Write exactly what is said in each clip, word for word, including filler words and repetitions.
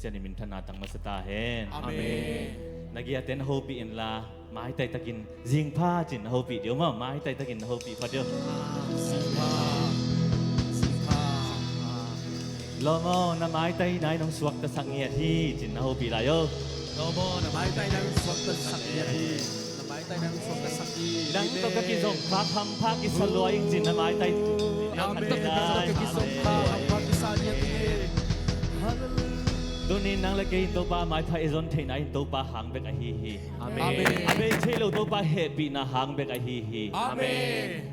Pasian in minthanna tang masa ta hen. Amen. Na giaten hopih inla, maitai takin zingpha cin na hopih dih maw, maitai takin na hopih pha dih. Zingpha, zingpha. Lawm aw, na maitai nai nong suaktasak ngiat hi cin na hopih lai aw. Lawm aw, na maitai nai nong suaktasak ngiat hi. Na maitai nai nong suaktasak ngiat hi. Nang tawh ka kizom kha hampha kisa lua ing cin na maitai. Nang tawh ka kizom kha hampha kisa ngiat hi. Tunin nang le kei in Topa maipha i zon theihna in Topa hang bek ahi hi. Amen. A bei thei lo Topa hehpihna hang bek ahi hi. Amen.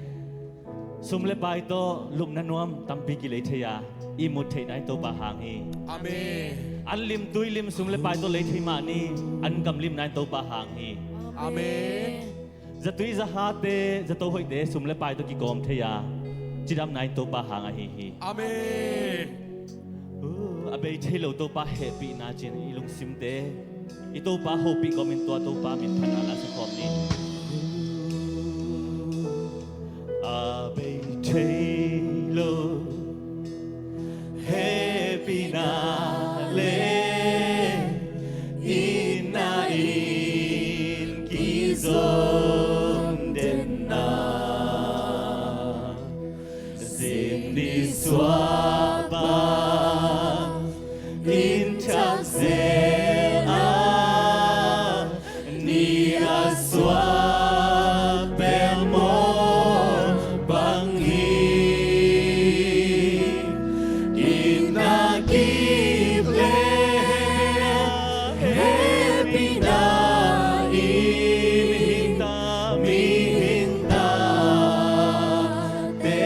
Sum le pai tawh lupna nuam tampi kilei thei a, i mut theihna in Topa hang hi. Amen. An lim tui lim sum le pai tawh lei thei mah ni, an gam limna in Topa hang hi. Amen. Zatui zahate, zato hoihte sum le pai tawh kikawm thei a, cidamna in Topa hang ahi hi. Amen. Uh, a bei thei lo Topa hehpihna cin i lungsimte i Topa hopih kawmin tua Topa minthanna la sa khawm ni. A bei thei lo hehpihna le itna in kizom denna. Zing ni suapa in thak zel a, ni a suak bel maw bang hi. Itna kip le hehpihna in mihing ta, mihing ta te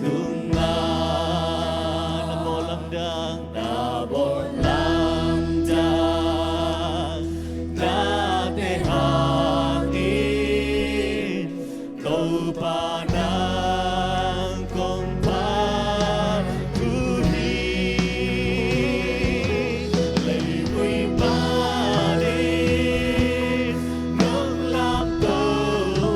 tungah na bawl lamdang, na bawl lamdang, nate hangin Topa nang kong phat uh hi. Leivui panin nong lamto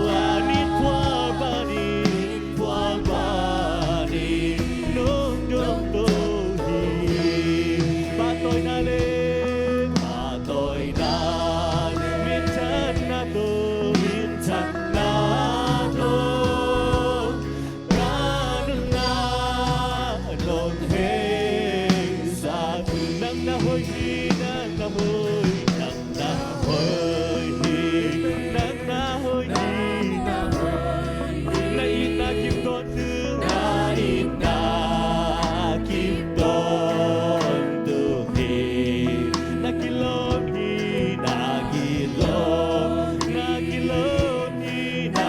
a, ni phual panin, ni phual panin nong dongto hi. Pahtawina le, pahtawina le, minthanna tawh, minthanna tawh ka nunna nong heisak. Nang na hoih hi, nang na hoih, nang na hoih hi, nang na hoih hi. Na itna kim tawntung, na itna kim tawntung hi. Na kilawm hi, na kilawm, na kilawm hi, na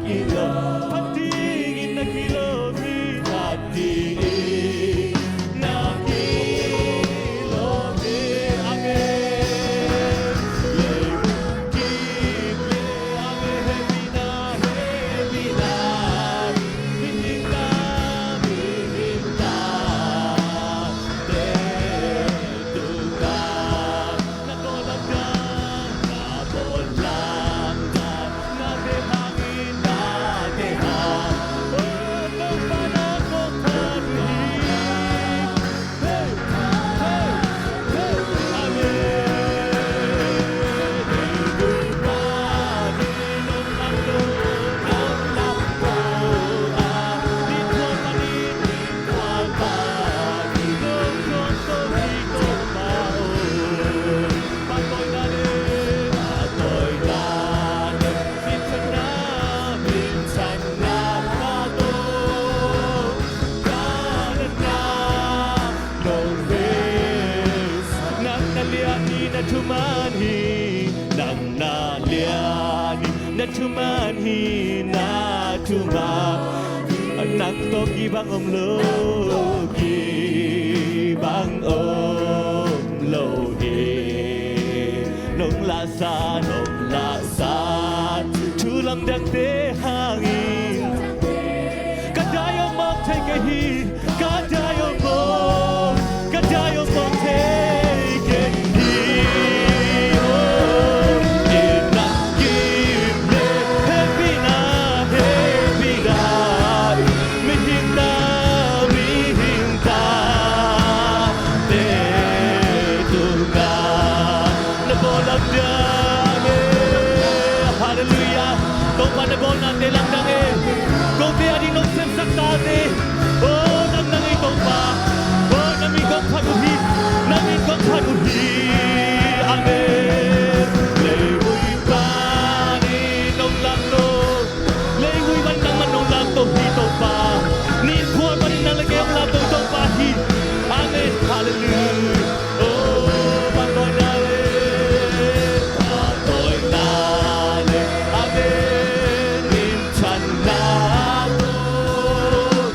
kilawm. Phat dingin na kilawm hi, phat dingin na kilawm hi. Amen. Kim le, amen. Hehpihna, hehpihna, mihing ta, mihing ta te tungah na bawl lamdang, na bawl lamdang, nate hangin, nate hangin. Oh, Topa nang kong phat uh hi. Hey, hey, hey, amen. Nang na lian hi, na thuman hi, nang na lian hi, na thuman hi, na thuman. Nang tawh kibang om lo, kibang om lo hi. Nong laksan, nong laksan thu lamdangte hangin ka dai om mawk thei kei hi. Ka dai om mawk, ka dai om mawk thei kei hi. Oh, itna kim le hehpihna, hehpihna, mihing ta, mihing ta te Nate langdang e. Kote a ding nong semsak tate. O, langdang e Topa. O, na min kong phat uh hi. Na min kong phat uh hi. Amen. Leivui panin nong langto. Leivui pan nangman nong langto hi Topa. Nin phual panin nang le kei hong langto Topa hi. Amen. Halleluia. O, phatawina le, phatawina le, amen. Minthanna tawh,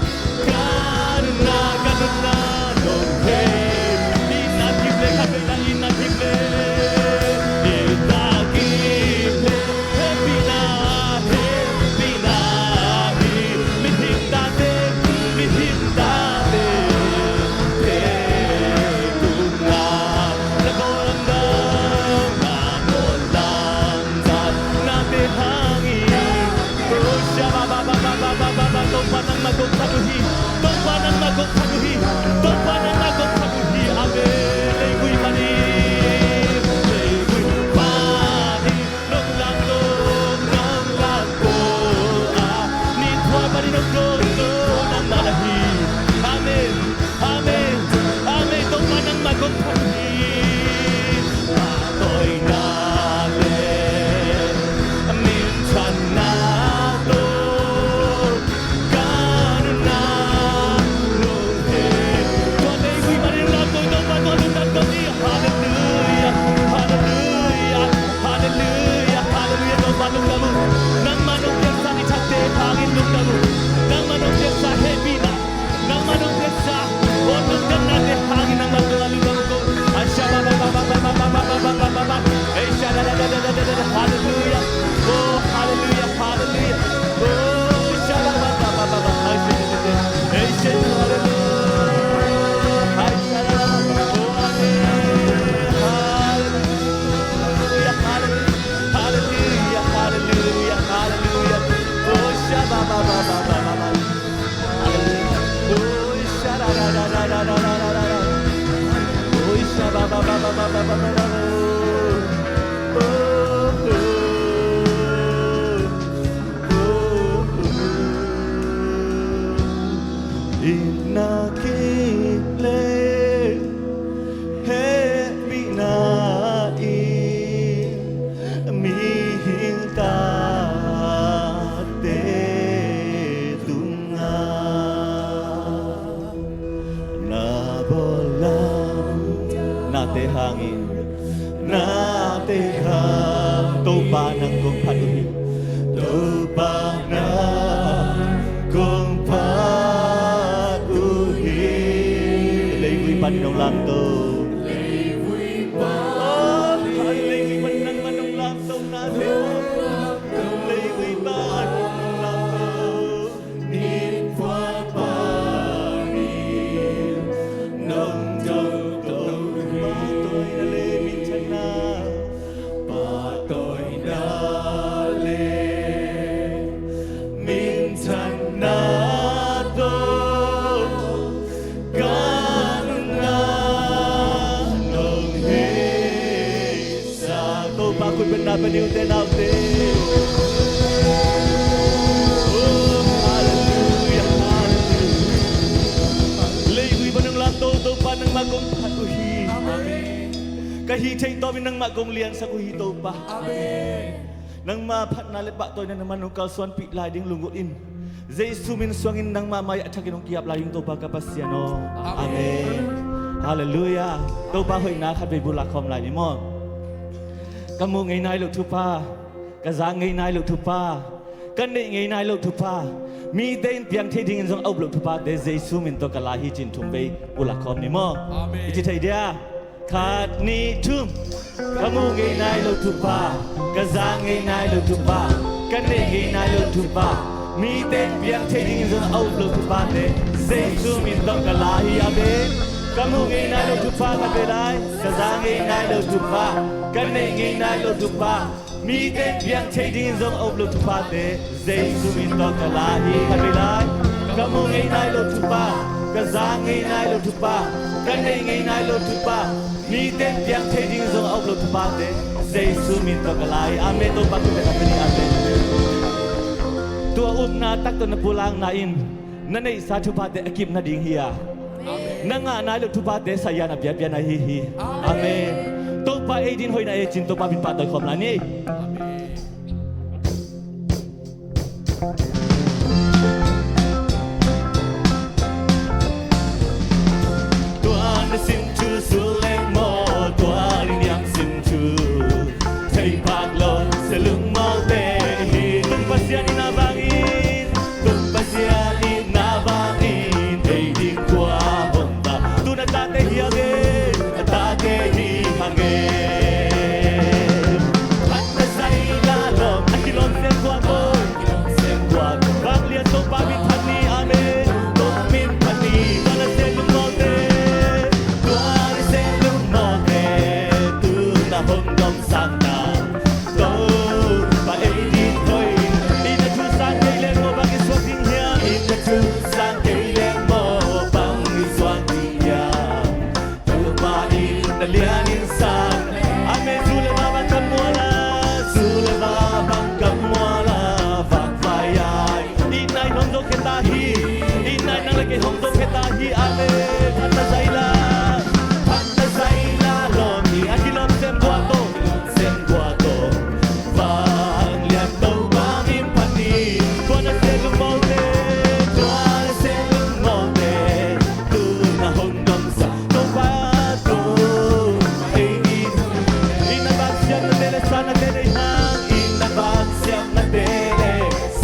ka nunna, ka nunna nong hei. Itna kim le, ka nunna itna kim le, itna kim le. Hehpihna, hehpihna hi mihing tate, mihing tate, te tungah na gawl lamdang, na gawl lamdang nate hangin. Oh, sha ba ba ba ba ba ba ba ba, Topa nangmah kong phat uh hi, Topa nangmah kong phat uh hi, Topa nangmah kong phat uh hi. Amen. Leivui panin, leivui panin nong langto, nong langto a, nin phual panin nong dawngto nangmah na hi. Amen. Amen. Amen. Topa nangmah kong phat uh hi. Phatawina le minthanna tawh, ka nunna nong hei. Tua leivui panin langto Topa, tua lungdam kong hi. Halleluia, halleluia, halleluia, halleluia. Topa lungdam uh. Nangmah nong piaksa ni thakte hangin lungdam uh. Nangmah nong piaksa hehpihna, nangmah nong piaksa, oh, lungdamnate hangin nangmah tungah lungdam uh ko. Asha ba ba ba ba ba ba ba ba ba ba ba ba. Ei sha da da da da da da da da. Halleluia. Oh, halleluia, halleluia. Oh, sha ba ba ba ba ba ba. Ei sha da da da. Ei sha da da da. Ei sha da da da. Oh, amen. Halleluia, halleluia, halleluia, halleluia. Oh, sha ba ba ba ba ba ba ba. Halleluia. Oh, sha da da da da da da da da da. Oh, sha ba ba ba ba ba ba ba ba ba. Oh, oh, oh. Itna kim le hehpihna in mihing tate tungah na bawl lam, nate hangin, nate hang. Topa nang kong phat uh hi. Topa nang kong phat uh hi. Leivui pan nong langto. Leivui pan. Oh, leivui pan nangmah nong langto nate. Leivui pan nong langto. Nin phual panin nong dawngto. Pahtawina le minthanna, pahtawina le minthanna tawh ka nunna nong hei. Sa Topa khut beng na pia ni ute naute. Oh, halleluia, halleluia. Leivui pan nong langto Topa nangmah kong phat uh hi. Amen. Ka hih theih tawpin nangmah kong liansak uh hi Topa. Amen. Nangmah phatna le pahtawina nangmah nong kalsuanpih lai ding lunggulh in. Jesu min suangin nangmah mai-ah a thakin hong ki-ap lai ding Topa ka Pasian aw. Amen. Amen. Halleluia. Topa hoihna khatvei bul lak khawm lai ni maw. Ka muh ngei nai loh thupha, ka za ngei nai loh thupha, ka neih ngei nai loh thupha, mite in piang thei dingin zong a up loh thuphate Jesu min tawh ka la hi ci-in thumvei bul lak khawm ni maw. Amen. I ci thei dia? Khat, nih, thum. Ka muh ngei nai loh thupha, ka za ngei nai loh thupha, ka neih ngei nai loh thupha, mite in piang thei dingin zong a up loh thuphate Jesu min tawh ka la hi. Amen. Ka muh ngei nai loh thupha khat vei lai, ka za ngei nai loh thupha, ka neih ngei nai loh thupha, mite in piang thei dingin zong a up loh thuphate Jesu min tawh ka la hi. Khat vei lai. Ka muh ngei nai loh thupha, ka za ngei nai loh thupha, ka neih ngei nai loh thupha, mite in piang thei dingin zong a up loh thuphate Jesu min tawh ka la hi. Amen. Topa khut beng na pia ni. Amen. Tua upna tak tawh na pulakna in na neihsa thuphate a kip nading hi a, na ngah nai lo thuphate sazian a piapia na hi hi. Amen. Topa ei din hoihna e cin Topa min pahtawi khawm lai ni. Tua na sim thu sul leng maw, tua lingniam sim thu thei phak lo, sia lungmawte hi. Tung Pasian in a vangin, Tung Pasian in a vangin ei ding khua hong ta. Tu na tate hi hang e, na tate hi hang e. Phat na zai la lawm, a kilawm sem guak aw. Sem guak aw. Vanglian Topa min phat ni, amen. Topa min phat ni. Tua na sem lungmawte, tua na sem lungmawte, tu na hong dom sang ta. Topa ei din hoih. I na thu sang kei leng maw bang i suak ding hiam? I na thu sang kei leng maw bang i suak ding hiam? Topa in na lian in sang. Amen. Zu le va bang kam mual a, zu le va bang kam mual a, vak vai ai. I na in hong zo khe ta hi. I na in nang le kei hong zo khe ta hi. Amen. Phat na zai la, phat na zai la lawm ni, a kilawm sem guak aw. Sem guak aw. Vanglian Topa min phat ni. Tua na sem lungmawte, tua na sem lungmawte, tu na hong dom sa. Topa, Topa ei din. I na vak siamnate le sannate nei hang. I na vak siamnate le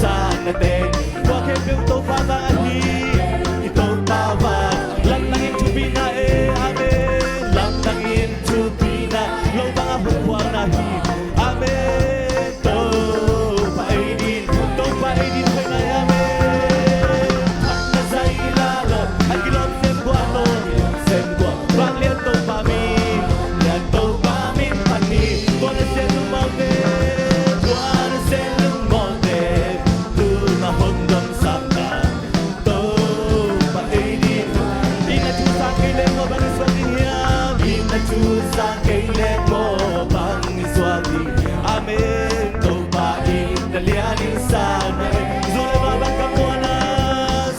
sannate. Tua khempeuh Topa vang ahi. I Topa vang. Lamdang in thupina e, amen. Lamdang in thupina. Lo bang a hong phuakna hi. Amen. Topa ei din, Topa ei din hoihna e, amen. Phat na zai la lawm, a kilawm sem guak aw. Sem guak aw. Vanglian Topa min, lian Topa min phat ni. Tua na sem lungmawte, tua na sem lungmawte, tu na hong dom sang ta. Topa ei din. I na thu sang kei leng maw bang i suak ding hiam? I na thu sang kei leng maw bang i suak ding hiam? Amen. Topa in na lian in sang na e. Zu le va bang kam mual a,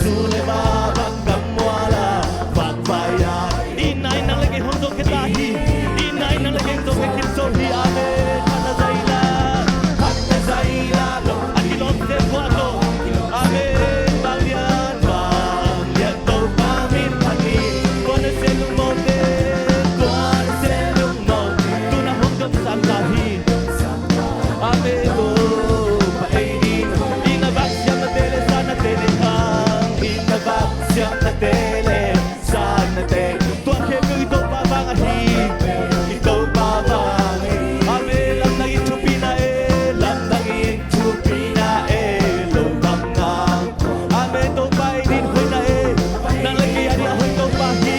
zu le va bang kam mual a, vak vai a. I na in nang le kei hong zo khe ta hi. I na in nang le kei hong zo khe kim zo hi. Amen. Phat na zai la, phat na zai la lawm, a kilawm sem guak aw. Amen. Vanglian, vanglian Topa min phat ni. Tua na sem lungmawte, tua na sem lungmawte, tu na hong dom sang ta hi. Amen. Topa ei din. I na vak siamnate le sannate nei hang. I na vak siamnate le sannate. Tua khempeuh i Topa vang ahi. I Topa vang. Amen. Lamdang in thupina e, lamdang in thupina e, lo bang a. Amen. Topa ei din hoihna e. Nang le kei a ding a hoih Topa hi.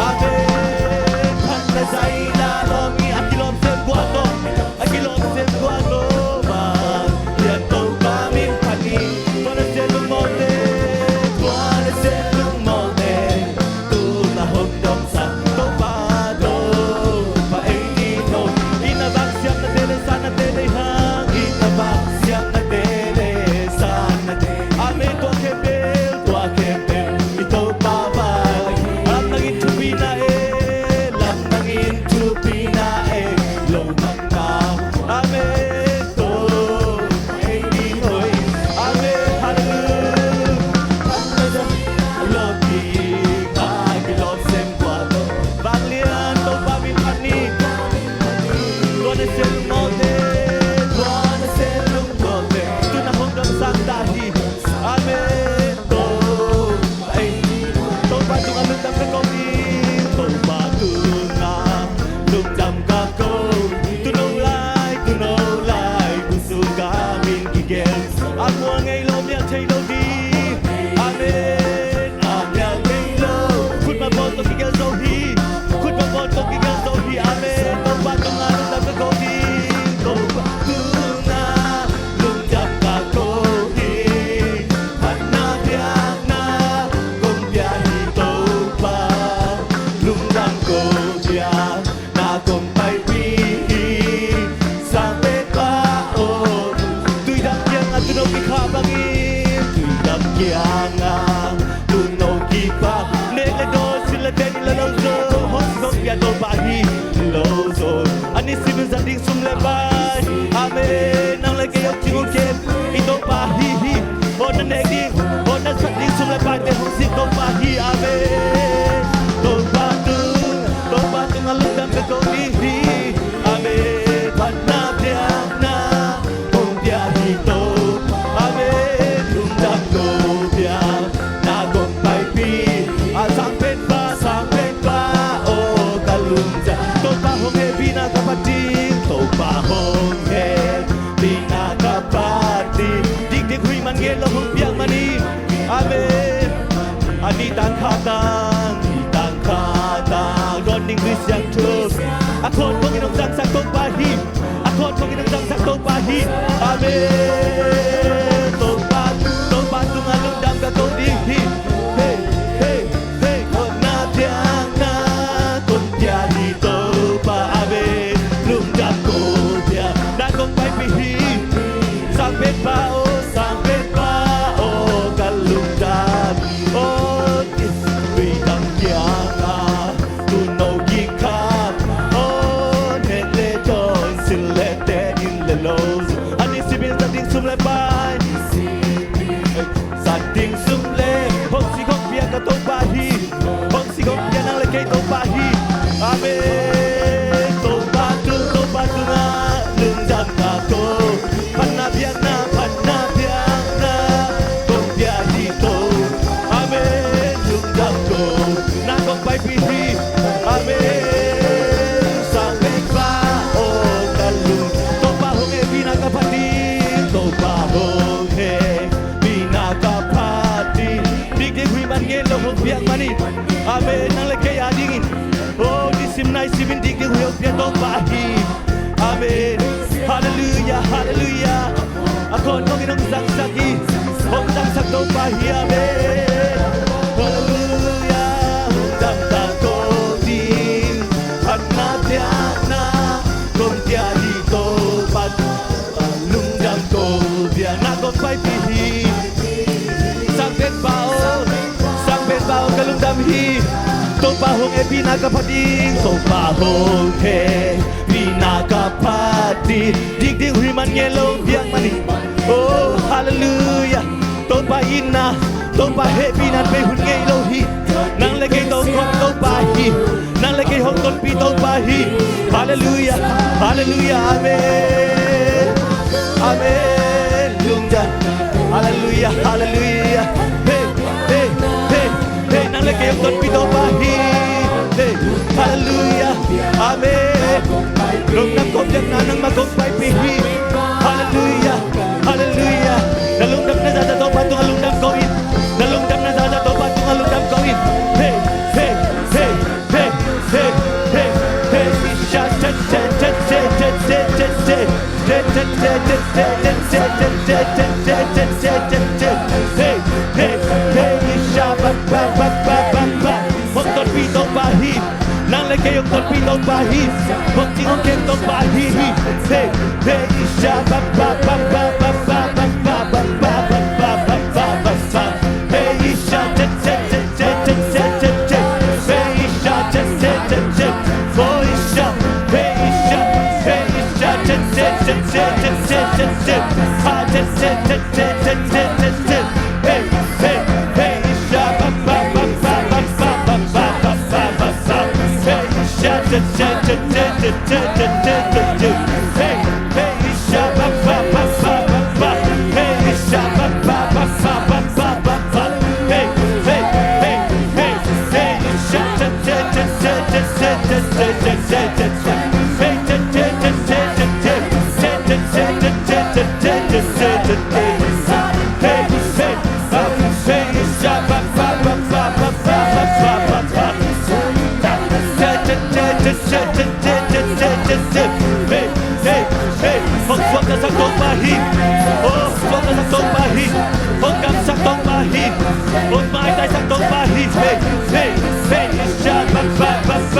Amen. Phat na zai la lawm ni, a kilawm sem guak aw. A kilawm sem guak aw. Vanglian Topa min phat ni. Tua na sem lungmawte, tua na sem lungmawte, tu na hong dom sa. Topa, Topa Tangkhatang, tangkhatang, dawn ding Khrih siangtho. A khawt thongin hong zangsak Topa hi. A khawt thongin hong zangsak Topa hi. Amen. Topa, Topa tungah lungdam ka ko ding hi. Hey, hey, hey, khawtna piakna kong pia hi Topa. Amen. Lungdam kong pia, na kong paipih hi. Sangpenpa aw, Sangpenpa aw, ka lungdam hi. Aw, Khrih tui tang kiangah tuuno kikhap, aw, nek le dawn, sil le te, inn le lo, a ni simin zat ding sum le pai, zat ding sum le, hong sik hong piak ka Topa hi. Hong sik hong piak nang le kei Topa hi. Amen. Topa tung, Topa tungah lungdam ka ko. Phatna piakna, phatna piakna kong pia hi Topa. Amen. Lungdam ko, na kong paipih hi. Amen. Sangpenpa aw, ka lung, Topa hong hehpihna ka phat ding, Topa hong hehpihna ka phat ding. Dikdik huih man ngei lo hong piak manin, amen, nang le kei a dingin, oh, nisim nai simin dikdik huih hong pia Topa hi. Amen. Halleluia, halleluia. A khawt thongin hong zangsak hi. Hong zangsak Topa hi. Amen. Halleluia. Lungdam ta ko ding, phatna piakna kong pia hi Topa. Lungdam ko ding, na kong paipih hi. Sangpenpa aw, Sangpenpa aw, ka lungdam hi. Topa hong hehpihna ka phat ding, Topa hong hehpihna ka phat ding. Dikdik huih man ngei lo piak manin, oh, halleluia. Topa itna, Topa hehpihna pei hun ngei lo hi. Nang le kei tawh kong Topa hi. Nang le kei hong tonpih Topa hi. Halleluia. Halleluia. Amen. Amen. Lungdam. Halleluia. Halleluia. Hey, hey, hey, hey. Nang le kei hong tonpih Topa hi. Hey. Halleluia. Amen. Lungdam ko ding, na nangmah kong paipih hi. Halleluia. Halleluia. Na lungdamna zahzah Topa tungah lungdam ko in. Na lungdamna zahzah Topa tungah lungdam ko in. Hey, hey, hey, hey, hey, hey, hey. Isha, che, che, che. Hey, hey, hey, isha, ba, ba, ba, ba, ba, ba. Hong tonpih Topa hi. Nang le kei hong tonpih Topa hi. Hong cing hong khem Topa hi hi. Hey, hey, isha, ba, ba, ba, ba. Hey, isha, che, che, che. Hey, isha, che, che, che, che. Oh, isha, hey, isha, hey, isha, che, che, che. Ah, che, che, che, che. Hey, hey, hey, isha, ba, ba, ba. Hey, isha, che, che, che. Hey, hey, isha, ba, ba, ba. Hey, isha, ba, ba, ba. Hey, hey, hey, hey, hey, isha, che, che, che. Hey, che, che, che. Hey, hey, hey, isha, ba, ba, ba. Hey, hey, hey, hong suaktasak Topa hi. Oh, suaktasak Topa hi. Hong kamsak Topa hi. Hong maitaisak Topa hi. Hey, hey, hey, isha, ba, ba, ba.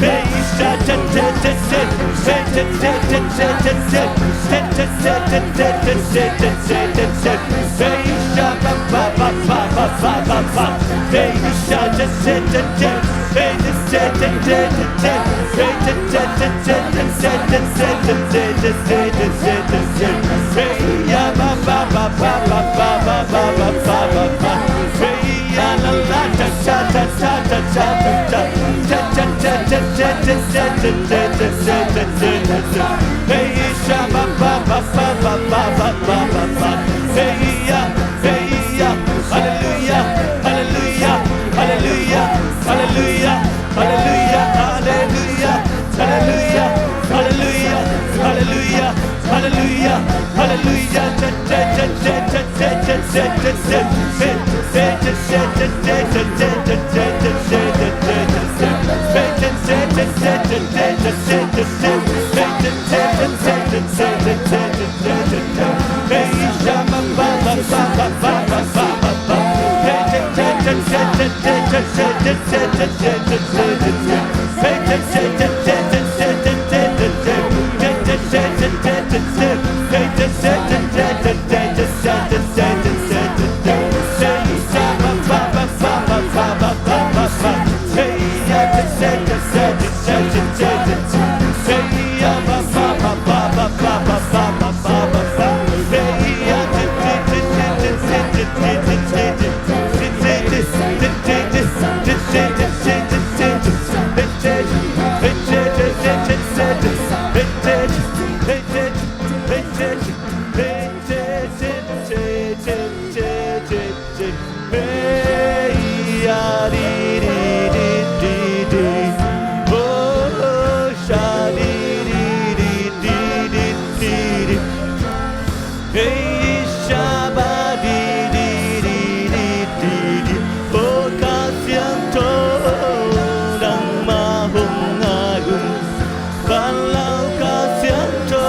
Hey, isha, che, che, che, che. Hey, che, che, che, che, che, che. Hey, isha, ba, ba, ba. Hey, isha, che, che, che, che. Hey, che, che, che, che. Hey, che, che, che, che. Hey, ya, ba, ba, ba. Hey, ya, la, la, cha, cha, cha. Cha, cha, cha, cha. Cha, cha, cha, cha. Hey, isha, ba, ba, ba. Hey, ya, hey, ya. Hallelujah, hallelujah, hallelujah, hallelujah. Cha, cha, cha, cha. Hey, shabba di di di di di di di. O Kha Siangtho, nangmah hong ngai un. Van Lau Kha Siangtho,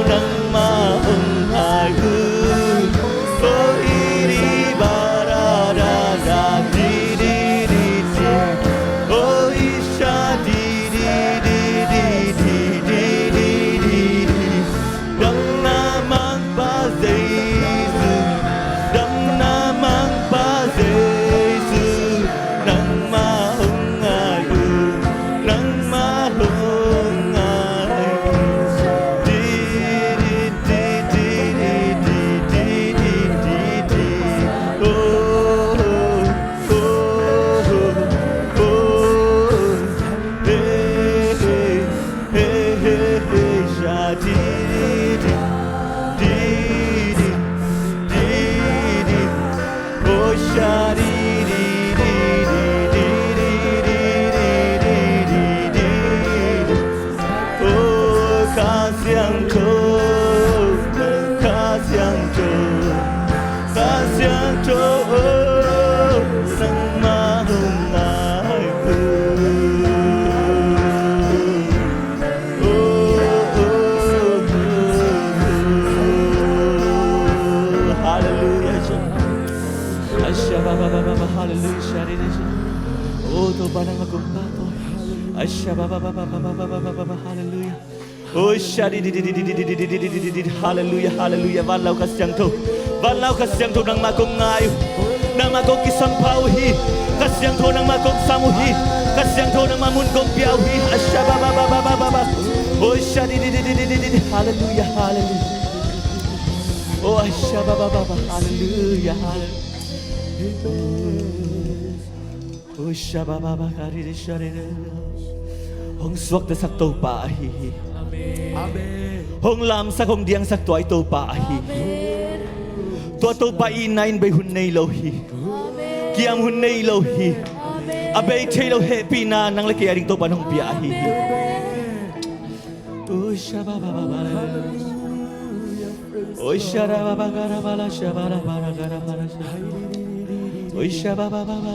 nangmah hong ngai un. O i di ba da da da di di di di. O i sha di di di di di di di di di. Damna Mangpa Jesu, Damna Mangpa Jesu, nangmah hong ngai un, nangmah hong ngai un. Di, di, di. Oh, oh, oh, oh, oh. Hey, hey. Hey, hey, hey, sha di di di, di di di di di, oh sha di di di di di di. Oh Kha Siangtho, Kha Siangtho, Kha Siangtho, oh, nangmah hong ngai un. Hallelujah. Hallelujah. Oh, Topa nangmah kong phat uh. Hallelujah. Hallelujah. Hallelujah. Van Lau Kha Siangtho. Van Lau Kha Siangtho nangmah kong ngai uh. Nangmah kong kisam pha uh hi. Kha Siangtho nangmah kong sam uh hi. Kha Siangtho nangmah mun kong pia uh hi. Asha ba ba ba ba ba ba ba. Oh sha di di di di di di di. Hallelujah, hallelujah. Oh asha ba ba ba ba. Hallelujah, hallelujah. Oh sha ba ba ba ka di di sha di di. Hong suaktasak Topa ahi hi. Amen. Hong lamsak hong diangsak tua i Topa ahi hi. Tua Topa i na in bei hun nei lo hi. Kiam hun nei lo hi. A bei thei lo hehpihna nang le kei a ding Topa nong pia ahi hi. Oi sha ba ba ba ba la. Oi sha ba ba ba ba la sha ba ba ba ba la. Oi sha ba ba ba ba.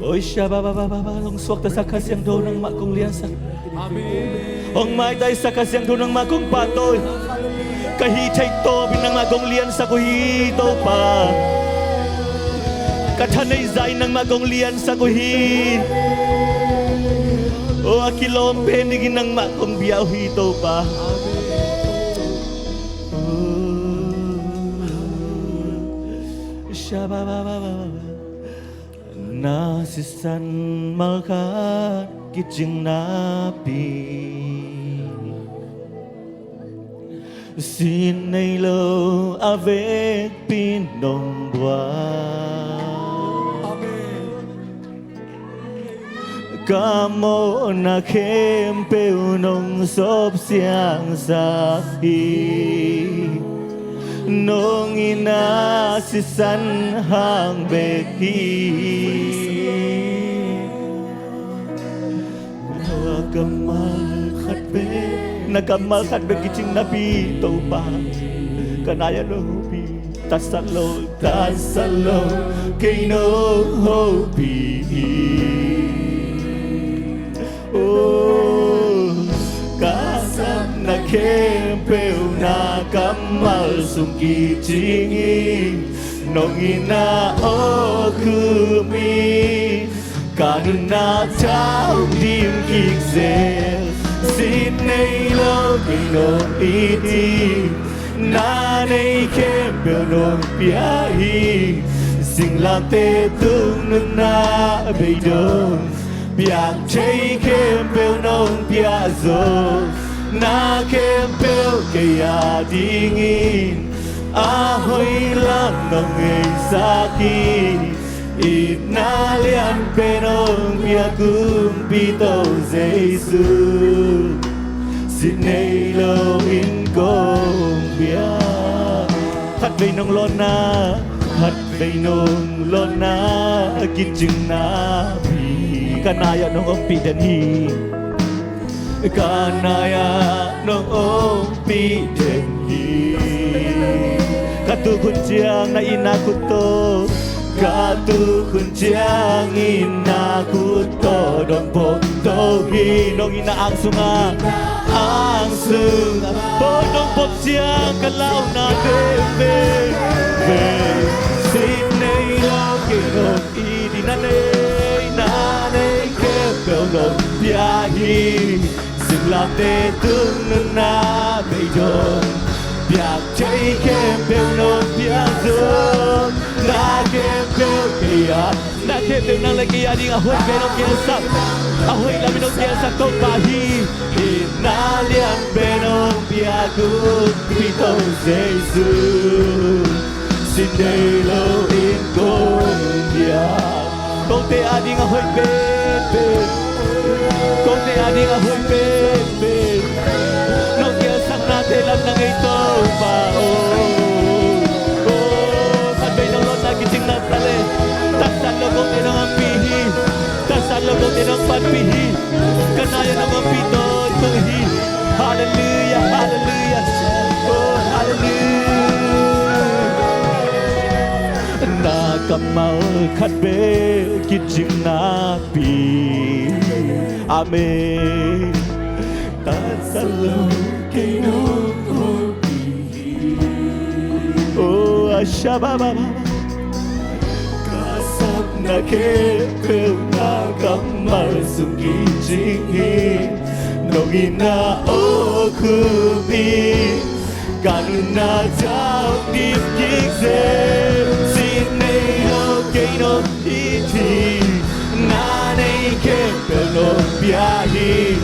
Oi sha ba ba ba ba. Hong suaktasak Kha Siangtho nangmah kong liansak. Amen. Hong maitaisak Kha Siangtho nangmah kong pahtawi. Ka hih theih tawpin nangmah kong liansak uh hi Topa. Ka thaneih zah in nangmah kong liansak uh hi. Oh a kilawm pen dingin nangmah kong bia uh hi Topa. Oh sha ba ba ba ba. Na sisan malkhat kicing napi, sin nei lo a vekpi nong buak. Amen. Ka mawhna khempeuh nong sawp siangsak hi. Nong in a sisan hang bek hi. Na kammal khat bek, na kammal khat bek kicing napi Topa. Ka nai-ah nong hopih, tatsat lo, tatsat lo, kei nong hopih hi. Oh, ka sapna khempeuh na kammal sung kicing hi. Nong itna aw khum hi. Ka nuntakna tawh dim kik zel. Sin nei lo kei nong it hi. Na nei khempeuh nong pia hi. Singlamteh tung nuntak beidong, piak thei khempeuh nong pia zo. Na khempeuh kei adingin a hoih lam nong heisak hi. Itna lianpen hong pia Kumpi Topa Jesu. Sin nei lo in kong pia. Khatvei nong lawnna, khatvei nong lawnna kicingna pi. Ka nai-ah nong ompih den hi. Ka nai-ah nong ompih den hi. Ka tuk hun ciang na itna khut tawh, ka tuk hun ciang itna khut tawh dong pop to hi. Nong itna ang sungah, ang sungah pop, dong pop ciang ka launa veve. Sin nei lo kei nong it hi. Na nei, na nei khempeuh nong pia hi. Singlamteh tung nuntak beidong, piak thei khempeuh nong pia zo. Na khempeuh kei a, na khempeuh nang le kei ading a hoih pen hong gelsak, a hoih lam in hong gelsak Topa hi. Itna lianpen hong pia Kumpi Topa Jesu. Sin nei lo in kong pia. Kote ading a hoih penpen, kote ading a hoih penpen, nong gelsaknate lam na ngei Topa aw. Oh, khatvei nong lawnna kicingna ta leh, tatsat lo kote nong ompih hi. Tatsat lo kote nong panpih hi. Ka nai-ah nong ompih tawntung hi. Halleluiah, halleluiah. Oh, halleluiah. Na kammal khat bek kicingna pi. Amen. Tatsat lo kei nong ompih hi. Oh, ashabababa. Ka sapna khempeuh na kammal sung kicing hi. Nong itna aw khum hi. Ka nuntakna tawh dim kik zel. Sin nei lo kei nong it hi. Na nei khempeuh nong pia hi.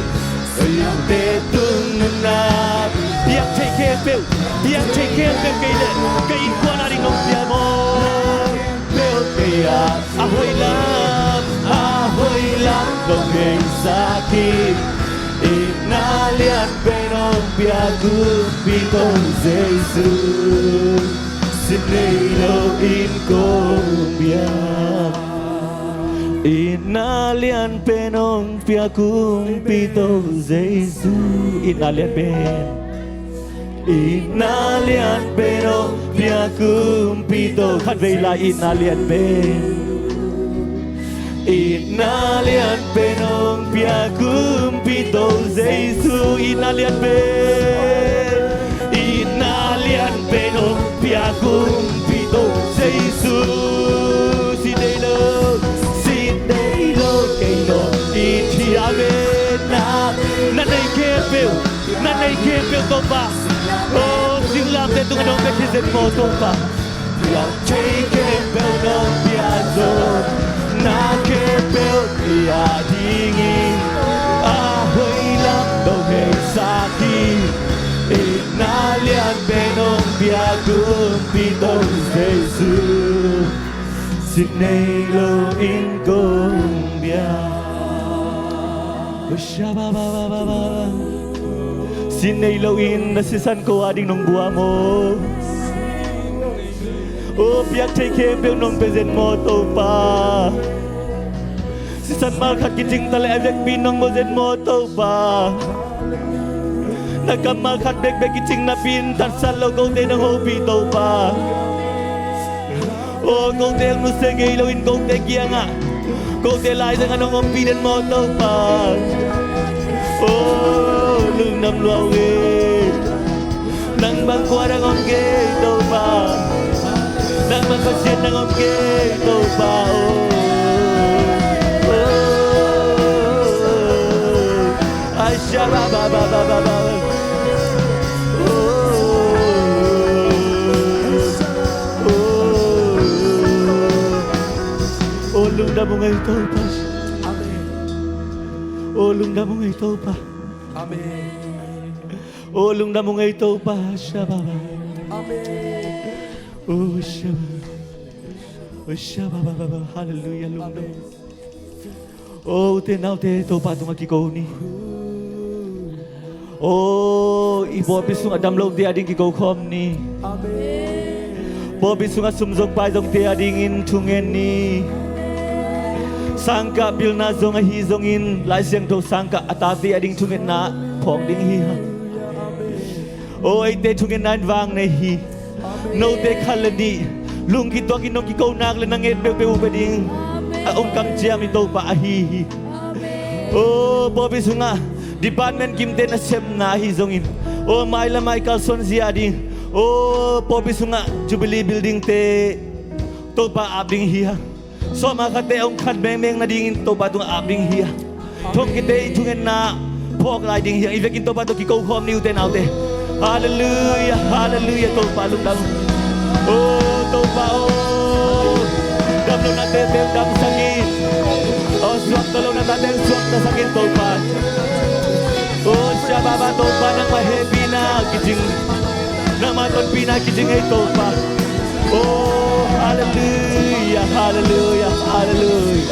Singlamteh tung nuntak, piak thei khempeuh, piak thei khempeuh kei leh ka innkuan ading nong pia maw? Peuh kei a, a hoih lam, a hoih lam nong heisak hi. Itna lianpen hong pia Kumpi Topa Jesu. Sin nei lo in kong pia. Itna lianpen hong pia Kumpi Topa Jesu. Itna lianpen. Itna lianpen hong pia Kumpi Topa. Khatvei lai, itna lianpen. Itna lianpen hong pia Kumpi Topa Jesu. Itna lianpen. Itna lianpen hong pia Kumpi Topa Jesu. Sin nei lo, sin nei lo kei nong it hi. Amen. Na, na nei khempeuh, na nei khempeuh Topa. Oh, singlamteh tungah nong vekpi zen maw Topa. Piak thei khempeuh nong pia zo. Na khempeuh kei adingin a hoih lam nong heisak hi. Itna lianpen hong pia Kumpi Topa Jesu. Sin nei lo in kong pia. Sin nei lo in na sisan ko ading nong bua maw? Oh, piak thei khempeuh nong pia zen maw Topa? Sisan mal khat kicing ta leh a vekpi nong bua zen maw Topa? Na kammal khat bekbek kicing napi-in tatsat lo kote nong hopih Topa. O kote hong nusia ngei loin kote kiangah, kote laizangah nong ompih den maw Topa. O lungdam lua ung ei. Nang bang kua dang om kei Topa. Nang bang Pasian dang om kei Topa. O. Ai sha ba ba ba ba ba ba. O, o, o. O lungdam ung ei Topa. Amen. O lungdam ung ei Topa. Amen. O lungdam ung ei Topa. Sha ba ba. Amen. O sha ba. O sha ba ba ba ba. Halleluiah, lungdam. Amen. O ute naute, Topa tungah kiko ni. O i pawlpi sungah damlote ading kiko khawm ni. Amen. Pawlpi sungah sum zong pai zongte adingin thungen ni. Sangkah pilna zong ahi zongin Lai Siangtho sangkah a tate ading thungetna phawk ding hi hang. O eite thungetna in vang nei hi. Note khat le nih lungkituakin nong kiko nak le na nget peuhpeuh uh pia ding a ong kamciam i Topa ahi hi. O pawlpi sungah department kimte nasepna ahi zongin, o mai le mai kalsuan zia ding, o pawlpi sungah Jubilee buildingte Topa ap ding hi hang. Sawma khatte a hong khan mengmeng nadingin Topa tungah ap ding hi a, thongkiate i thungetna phawk lai ding hi a, i vekin Topa tawh kiko khawm ni ute naute. Halleluiah, halleluiah, Topa lungdam. O Topa o, damlohna tete damsak in. O suakta lohna tate suaktasak in Topa. O shababa Topa nangmah hehpihna kicing, nangmah tonpihna kicing ei Topa. Oh, halleluiah, halleluiah, halleluiah.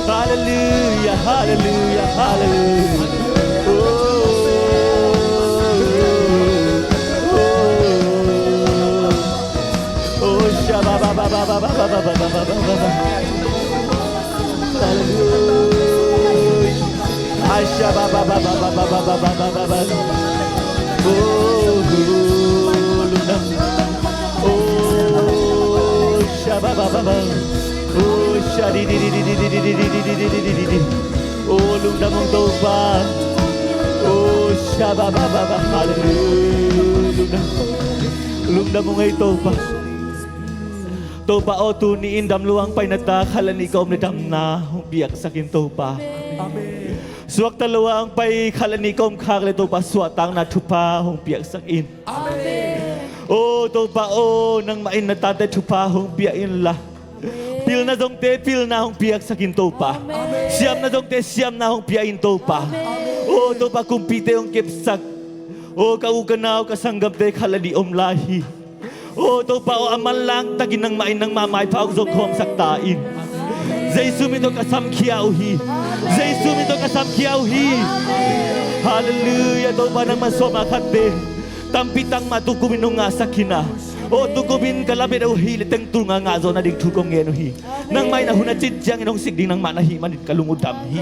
Halleluiah, halleluiah, halleluiah. Oh, oh, oh, oh, shabba-ba-ba-ba. Halleluiah. Ai shabba-ba-ba-ba. Oh, oh, lungdam. Oh, shabba-ba-ba-ba. Oh, shadi-di-di-di. Oh, lungdam ung Topa. Oh, shabba-ba-ba-ba. Halleluiah. Lungdam. Lungdam ung ei Topa. Topa aw, tuni-in damlo-a hong pai na ta khat le nih ka om le damna hong piaksak in Topa. Amen. Suakta lo-a hong pai khat le nih ka om khak le Topa suahtakna thupha hong piaksak in. Amen. Oh Topa aw, nangmah in na tate thupha hong pia inla, pilna zongte pilna hong piaksak in Topa. Amen. Siamna zongte siamna hong pia in Topa. Amen. Oh Topa, kumpite hong kepsak. Oh ka u ka nau ka sanggamte khat le nih om lai hi. Oh Topa aw, a manlang takin nangmah in nangmah maipha hong zong khawmsak ta in. Jesu min tawh ka samkhia uh hi. Jesu min tawh ka samkhia uh hi. Halleluiah. Topa nangmah sawma khatte tampi tak mah tukum in hong ngahsak hi na. Oh tukum in ka lamet uh hi le teng tul nga ngah zawh nading thu kong ngen uh hi. Nangmah in a hun a cin ciangin hong sik ding nangmah na hih manin ka lung uh dam hi.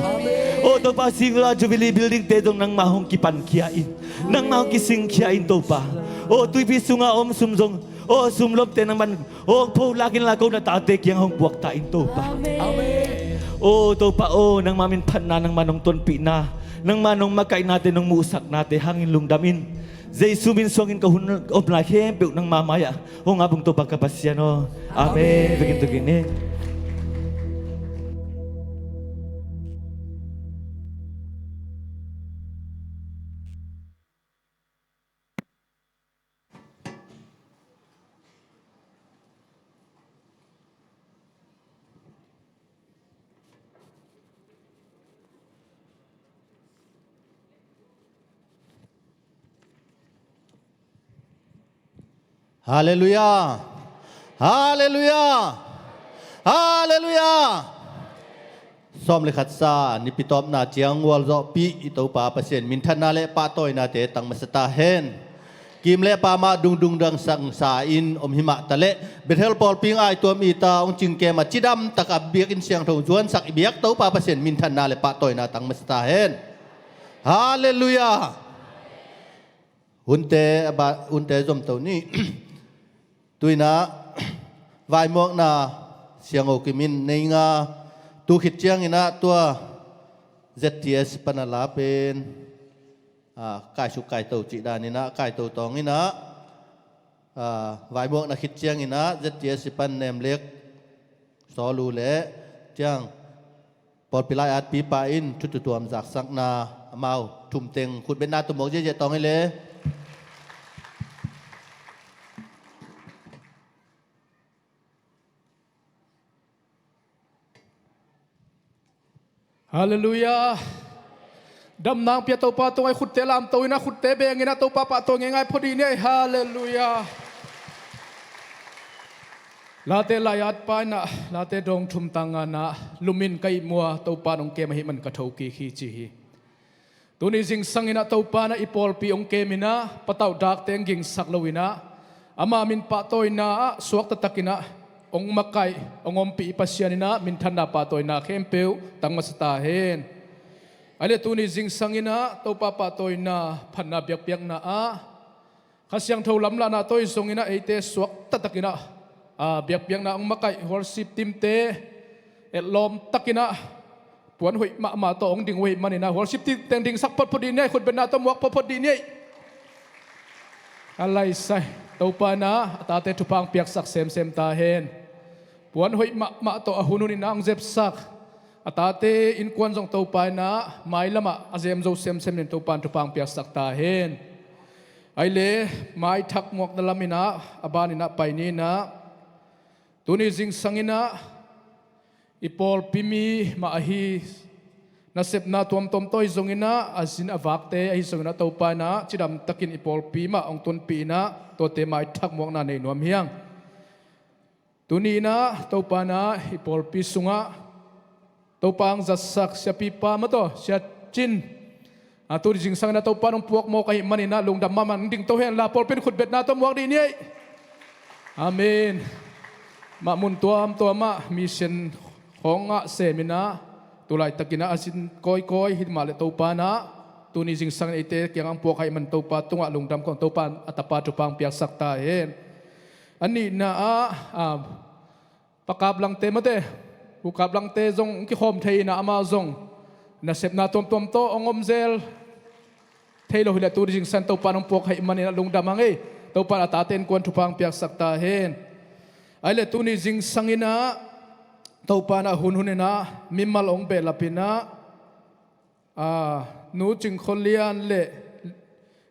Oh Topa, singla Jubilee buildingte zong nangmah hong kipankhia in, nangmah hong kisingkhia in Topa. Oh tuipi sunga om sum zong, oh sumlomte nangmah hong pholak inla ko na tate kiang hong puak ta in Topa. Amen. Oh Topa aw, nangmah min phatna, nangmah nong tonpihna, nangmah nong makaihnate, nong muhsaknate hangin lungdam in. Jesu min suangin ka hun om lai khempeuh nangmah mai-ah hong ap ung Topa ka Pasian aw. Amen. Amen. Vekin tukin ni. Halleluiah. Halleluiah. Halleluiah. Sawm le khat sa, nipi tawpna ciang gualzawhpih i Topa Pasian minthanna le pahtawinate tang masa ta hen. Kim le pamah dungdung dangsa in om himah taleh Bethel pawlpi ngaihtuam i ta hong cingkem a cidam taka biakinn siangtho zuansak i biak Topa Pasian minthanna le pahtawina tang masa ta hen. Halleluiah. Hunte a ba hunte zomto ni. Tuinah vaimuakna siango kimin nei nga tu khit cianginah tua Z T S pana la pen kaisuk kaito cih daninah kaito tawnginah vaimuakna khit cianginah Z T S pan nemlek sawlu le ciang pawlpi lai-atpipa in thututuam zaksakna amau thumteng khutbetna tawh muak ziahziah tawng hi le. Halleluiah. Damna hong pia Topa tungah i khutte lamto inah khutte benginah Topa pahtawi ngeingai phot dih ni ei. Halleluiah. Late lai-atpa inah Late dawng thum tang nganah lumin ka ihmua Topa in hong kem ahih man ka thokik hi ci hi. Tuni zingsanginah Topa inah i pawlpi hong keminah patauh dakte hong gingsak loinah ama min pahtawina ah suak taktakinah hong makaih hong ompih i Pasian inah minthanna pahtawina khempeuh tang masa ta hen. Ahi le tuni zingsanginah Topa pahtawina phatna biakpiakna ah Kha Siangtho lamlahna tawh i zonginah eite suak taktakinah biakpiakna hong makaih worship teamte etlawm takinah puan hoih mahmah tawh hong ding uh ahih maninah worship teamte hong dingsak photphot dih ni ei. Khutbetna tawh muak photphot dih ni ei. A laisai Topa inah a tate thupha hong piaksak semsem ta hen. Puan hoih mahmah tawh a hunhuninah hong zepsak a tate innkuan zong Topa inah mailamah a zemzo semsem in Topa in thupha hong piaksak ta hen. Ahi le maithak muakna laminah a baninah pai ninah tuni zingsanginah i pawlpi mi mah ahi nasepna tuamtuam tawh ahi zonginah a zin a vakte ahi zonginah Topa inah cidamtakin i pawlpi mah hong tunpih inah tuate maithak muakna nei nuam hiang. Tuni inah Topa inah i pawlpi sungah Topa hong zatsak siapipa mataw Sia Cin a tuni zingsanginah Topa in hong puak mawk ahih maninah lungdam mahmah hong dingto henla pawlpi in khutbetna tawh muak dih ni ei. Amen. Mah mun tuamtuamah mission khawngah seminah tulaitakinah a zin kawikawi hih mah le Topa inah tuni zingsangin eite kiangah hong puak ahih man Topa tungah lungdam kong Topa in a tapa thupha hong piaksak ta hen. A nihna ah Pa Kap Langte mate, Pu Kap Langte zong hong kikhawm thei inah amau zong nasepna tuamtuam tawh hong omzel thei lo hileh tuni zingsang Topa in hong puak ahih maninah lungdam hang ei. Topa in a tate innkuan thupha hong piaksak ta hen. Ahi le tuni zingsanginah Topa inah hunhuninah mimal hong behlapinah Nu Cing Khua Lian le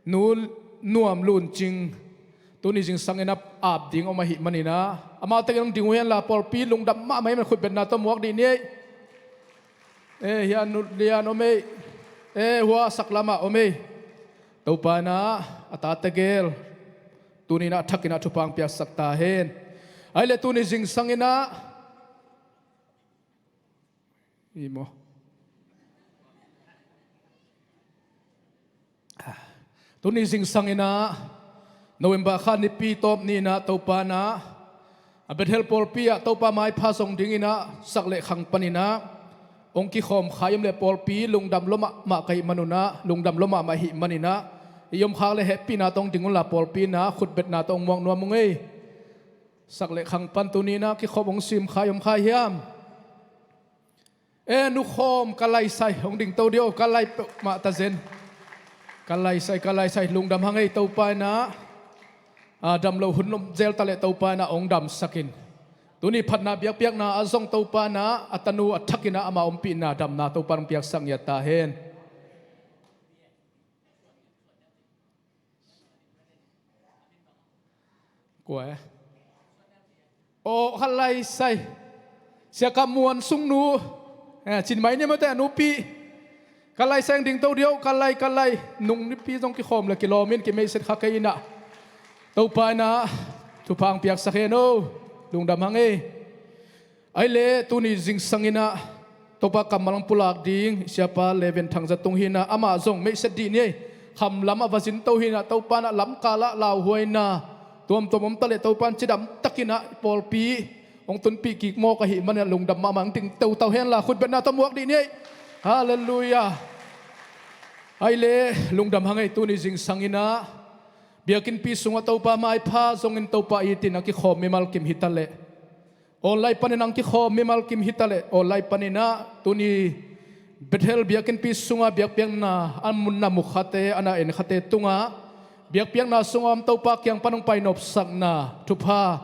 Nu Nuam Lun Cing tuni zingsanginah ap ding om ahih maninah amau tengin hong ding uh henla pawlpi lungdam mahmah ahih man khutbetna tawh muak dih ni ei. Eh hia Nu Lian om ei. Eh hua saklamah om ei. Topa inah a tate gel tuni inah a thakinah thupha hong piaksak ta hen. Ahi le tuni zingsanginah i maw? Tuni zingsanginah November kha nipi tawp ni inah Topa inah a Bethel pawlpi ah Topa maipha zong dinginah sak le khang paninah hong kikhawm kha i om le pawlpi lungdam lua mahmah ka hih manunah lungdam lua mahmah ahih maninah i omkhak le hehpihna tawh hong ding unla pawlpi inah khutbetna tawh hong muak nuam ung ei. Sak le khang pan tuni inah kikhop hong sim kha i om kha hiam? E nukhawm ka laisai hong dingto dih o, ka lai peuhmah ta zen. Ka laisai ka laisai lungdam hang ei. Topa inah a damlo hun om zel taleh Topa inah hong damsakin tuni phatna biakpiakna a zong Topa inah a tanu a thakinah ama ompihna damna Topa in hong piaksak ngiat ta hen. Kua e? Aw ka laisai. Sia Kam Muan Sung nu. Eh, cin mai ni mate a nupi. Ka laisai ang dingto dih o, ka lai ka lai. Nung nipi zong kikhawm le kilawm in kimeihset kha kei inah Topa inah thupha ang piaksak hen o. Lungdam hang ei. Ahi le tuni zingsang inah Topa kammal ang pulak ding siapa Leven Thang Za Tung hi inah amah zong meihset dih ni ei. Khamlam a va zin to hi inah Topa inah lamkal ah lauhuaina tuamtuam om taleh Topa in cidam tak inah i pawlpi hong tunpih kik mawk ahih manin ah lungdam mahmah ang ding teutau henla khutbetna tawh muak dih ni ei. Halleluiah. Ahi le lungdam hang ei. Tuni zingsang inah Biakinnpi sungah Topa maipha zongin Topa itin a kikhawm mimal kim hi taleh, online panin ang kikhawm mimal kim hi taleh, online panin ah tuni Bethel biakinnpi sungah biakpiakna a mun na mukhate, a na enkhate tungah biakpiakna sungah om Topa kiang pan hong pai nopsakna thupha,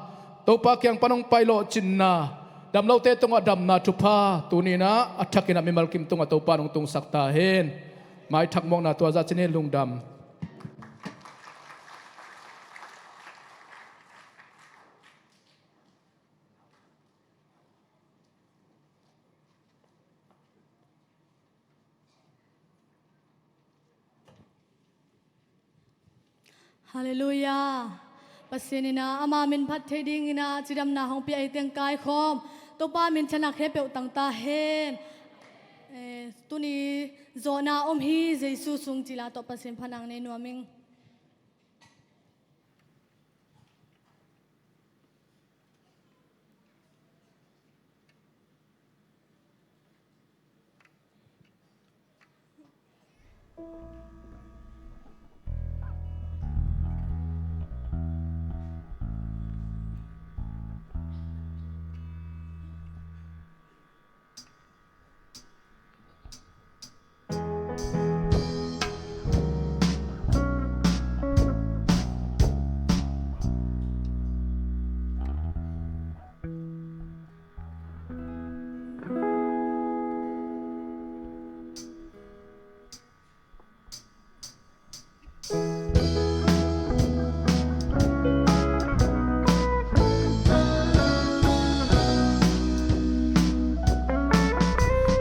Topa kiang pan hong pai lawhcinna, damlote tungah damna thupha tuni in ah a thakin ah mimal kim tungah Topa in hong tungsak ta hen. Maithak mawkna tua zah cin hi. Lungdam. Halleluiah. Pasian in ah ama min phat thei dingin ah cidamna hong pia hi teng kaikhawm Topa minthanna khempeuh tang ta hen. Eh, tuni zawhna om hi, Jesu sung cih la tawh Pasian phatna nei nuam ing.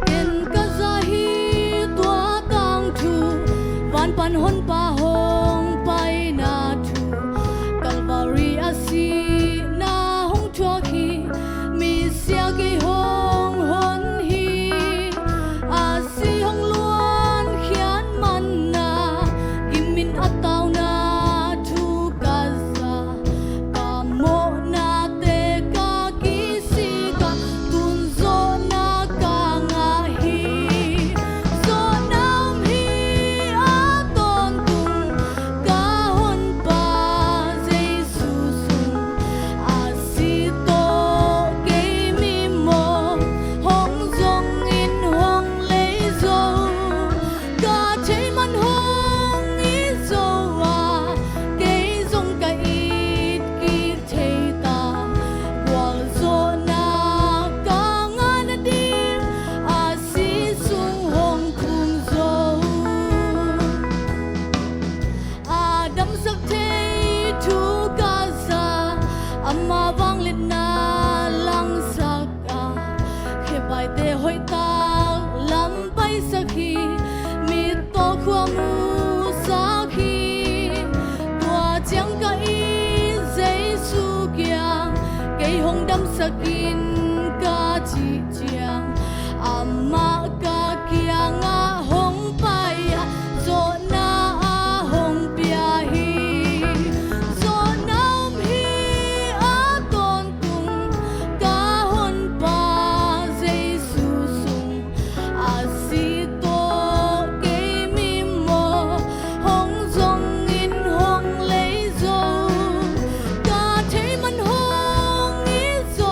Ken ka za hi tua tangthu, van pan Honpa hong paina thu, Calvary a sihna hong thuak hi, misia kei hong hon hi, a si hong luankhiat manna, gim in a tauna thu ka za, ka mawhnate ka kisik a, tun zawhna ka ngah hi. Zawhna om hi a tawntung, ka Honpa Jesu sung, a si tawh kei mi maw, hong zong in hong lei zo, ka thei man hong it zo a, kei zong ka it kik thei ta, gualzawhna ka ngah nading, a si sung hong thum zo. A damsak thei thu ka za, ama vangliatna langsak a, khebaite hoihtak lam paisak hi, mit tawh khua musak hi. Tua ciang ka it Jesu kiang, kei hong damsak in ka cih ciang, amah ka kiangah hong pai a, zawhna a hong pia hi. Zawhna om hi a tawntung, ka Honpa Jesu sung, a si tawh kei mi maw, hong zong in hong lei zo, ka thei man hong it zo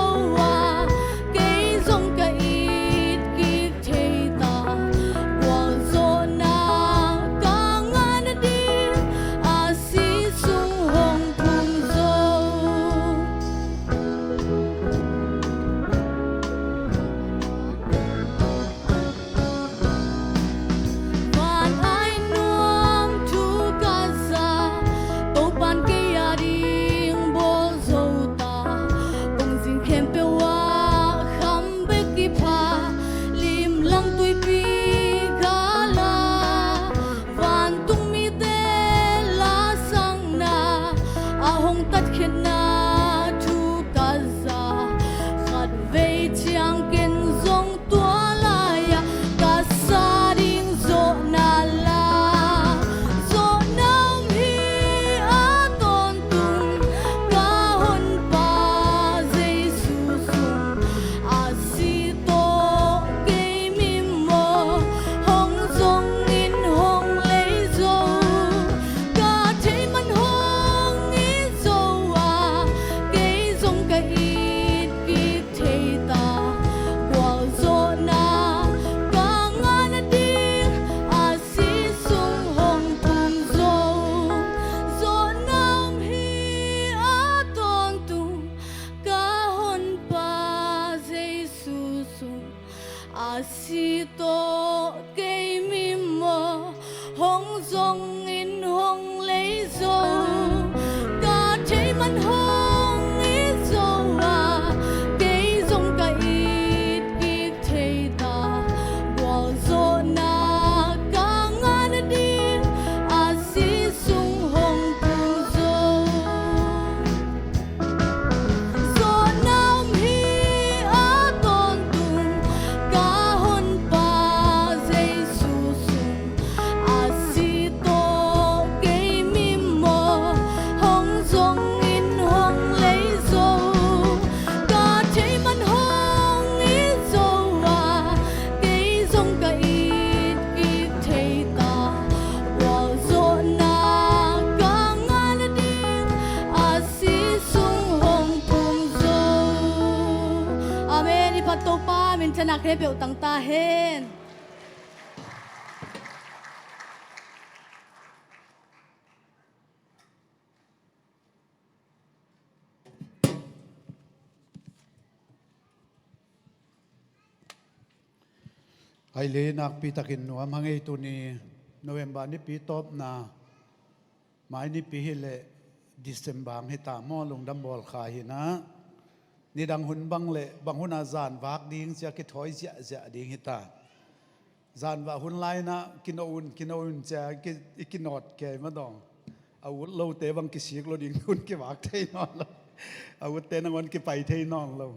A si tawh kei mim maw, hong zong in hong lei zo. Ka thei man hong it zo a, kei zong ka it kik thei ta. Gualzawhna ka ngah nading, a si sung hong tung zo. Zawhna om hi a, tawntung ka Honpa Jesu sung. A si tawh kei mim maw, hong zong in hong lei zo. Ka thei man hong it zo a, kei zong ka it kik thei ta. Gualzawhna ka ngah nading, a si sung hong tung zo. Amen. I phat Topa minthanna khempeuh tang ta hen. Ai le, nakpi takin nuam hang ei. Tuni November nipi tawpna, mai nipi hi leh December hong hi ta maw, lungdam bawl kha hi na. Nidang hun bang leh bang hun a zan vak ding ci a kithawi ziahziah ding hi ta. Zan vak hun lai-in ah kinawh un, kinawh un ci a i ki, i kinawt kei mah dong. A ut lote bang kisik lo ding, hun kivak thei nawn lo. A utte nangawn kipai thei nawn lo.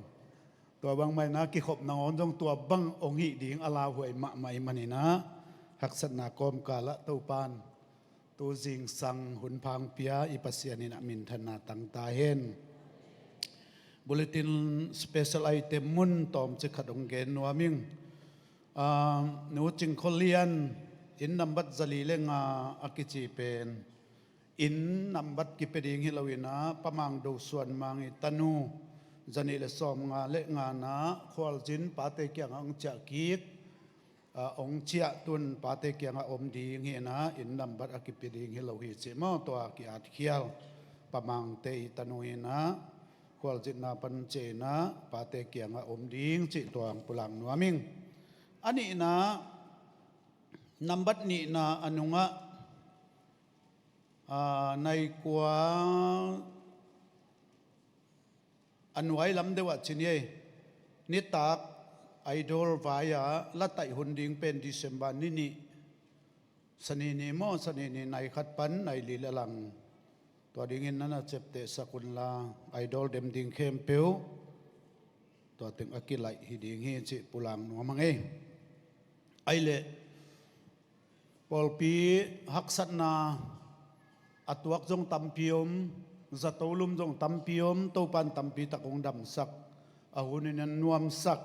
Tua bang mah in ah kikhop nangawn zong tua bang hong hih ding a lauhuai mahmah ahih manin ah, haksatna kawmkal ah Topa'n tu zingsang hun pha hong pia i Pasian in ah minthanna tang ta hen. Bulletin special item mun tawmcik khat hong gen nuam ing. Ah, Nu Cing Khua Lian, inn nambat zali le nga a kici pen inn nambat kipia ding hi lo-in ah, Pa Mang Do Suan Mang i tanu, zanih le sawmnga le nga-na Khualzin pate kiangah hong ciah kik, ah, hong ciah, tun pate kiangah om ding hi-in ah, inn nambat a kipia ding hi lo hi cih maw, tua ki-atkhial. Pa Mangte i tanu hi-in ah, Khualzinna pan ciah-in ah pate kiangah om ding cih tua hong pulak nuam ing. A nihna, nambat nihna a nungah, ah, nai kua a nuai lam deuh ah ci ni ei. Nitak Idol vai-a la taih hun ding pen December ni nih, Sani ni maw, Sani ni nai khat pan nai li le lang. Tua dingin na na ciaptehsak unla, Idol dem ding khempeuh tua teng a kilaih hi ding hi cih pulak nuam hang ei. Ai leh, pawlpi haksatna a tuak zong tampi om, zato lum zong tampi om, Topa'n tampi tak hong damsak, a hun in a nuamsak.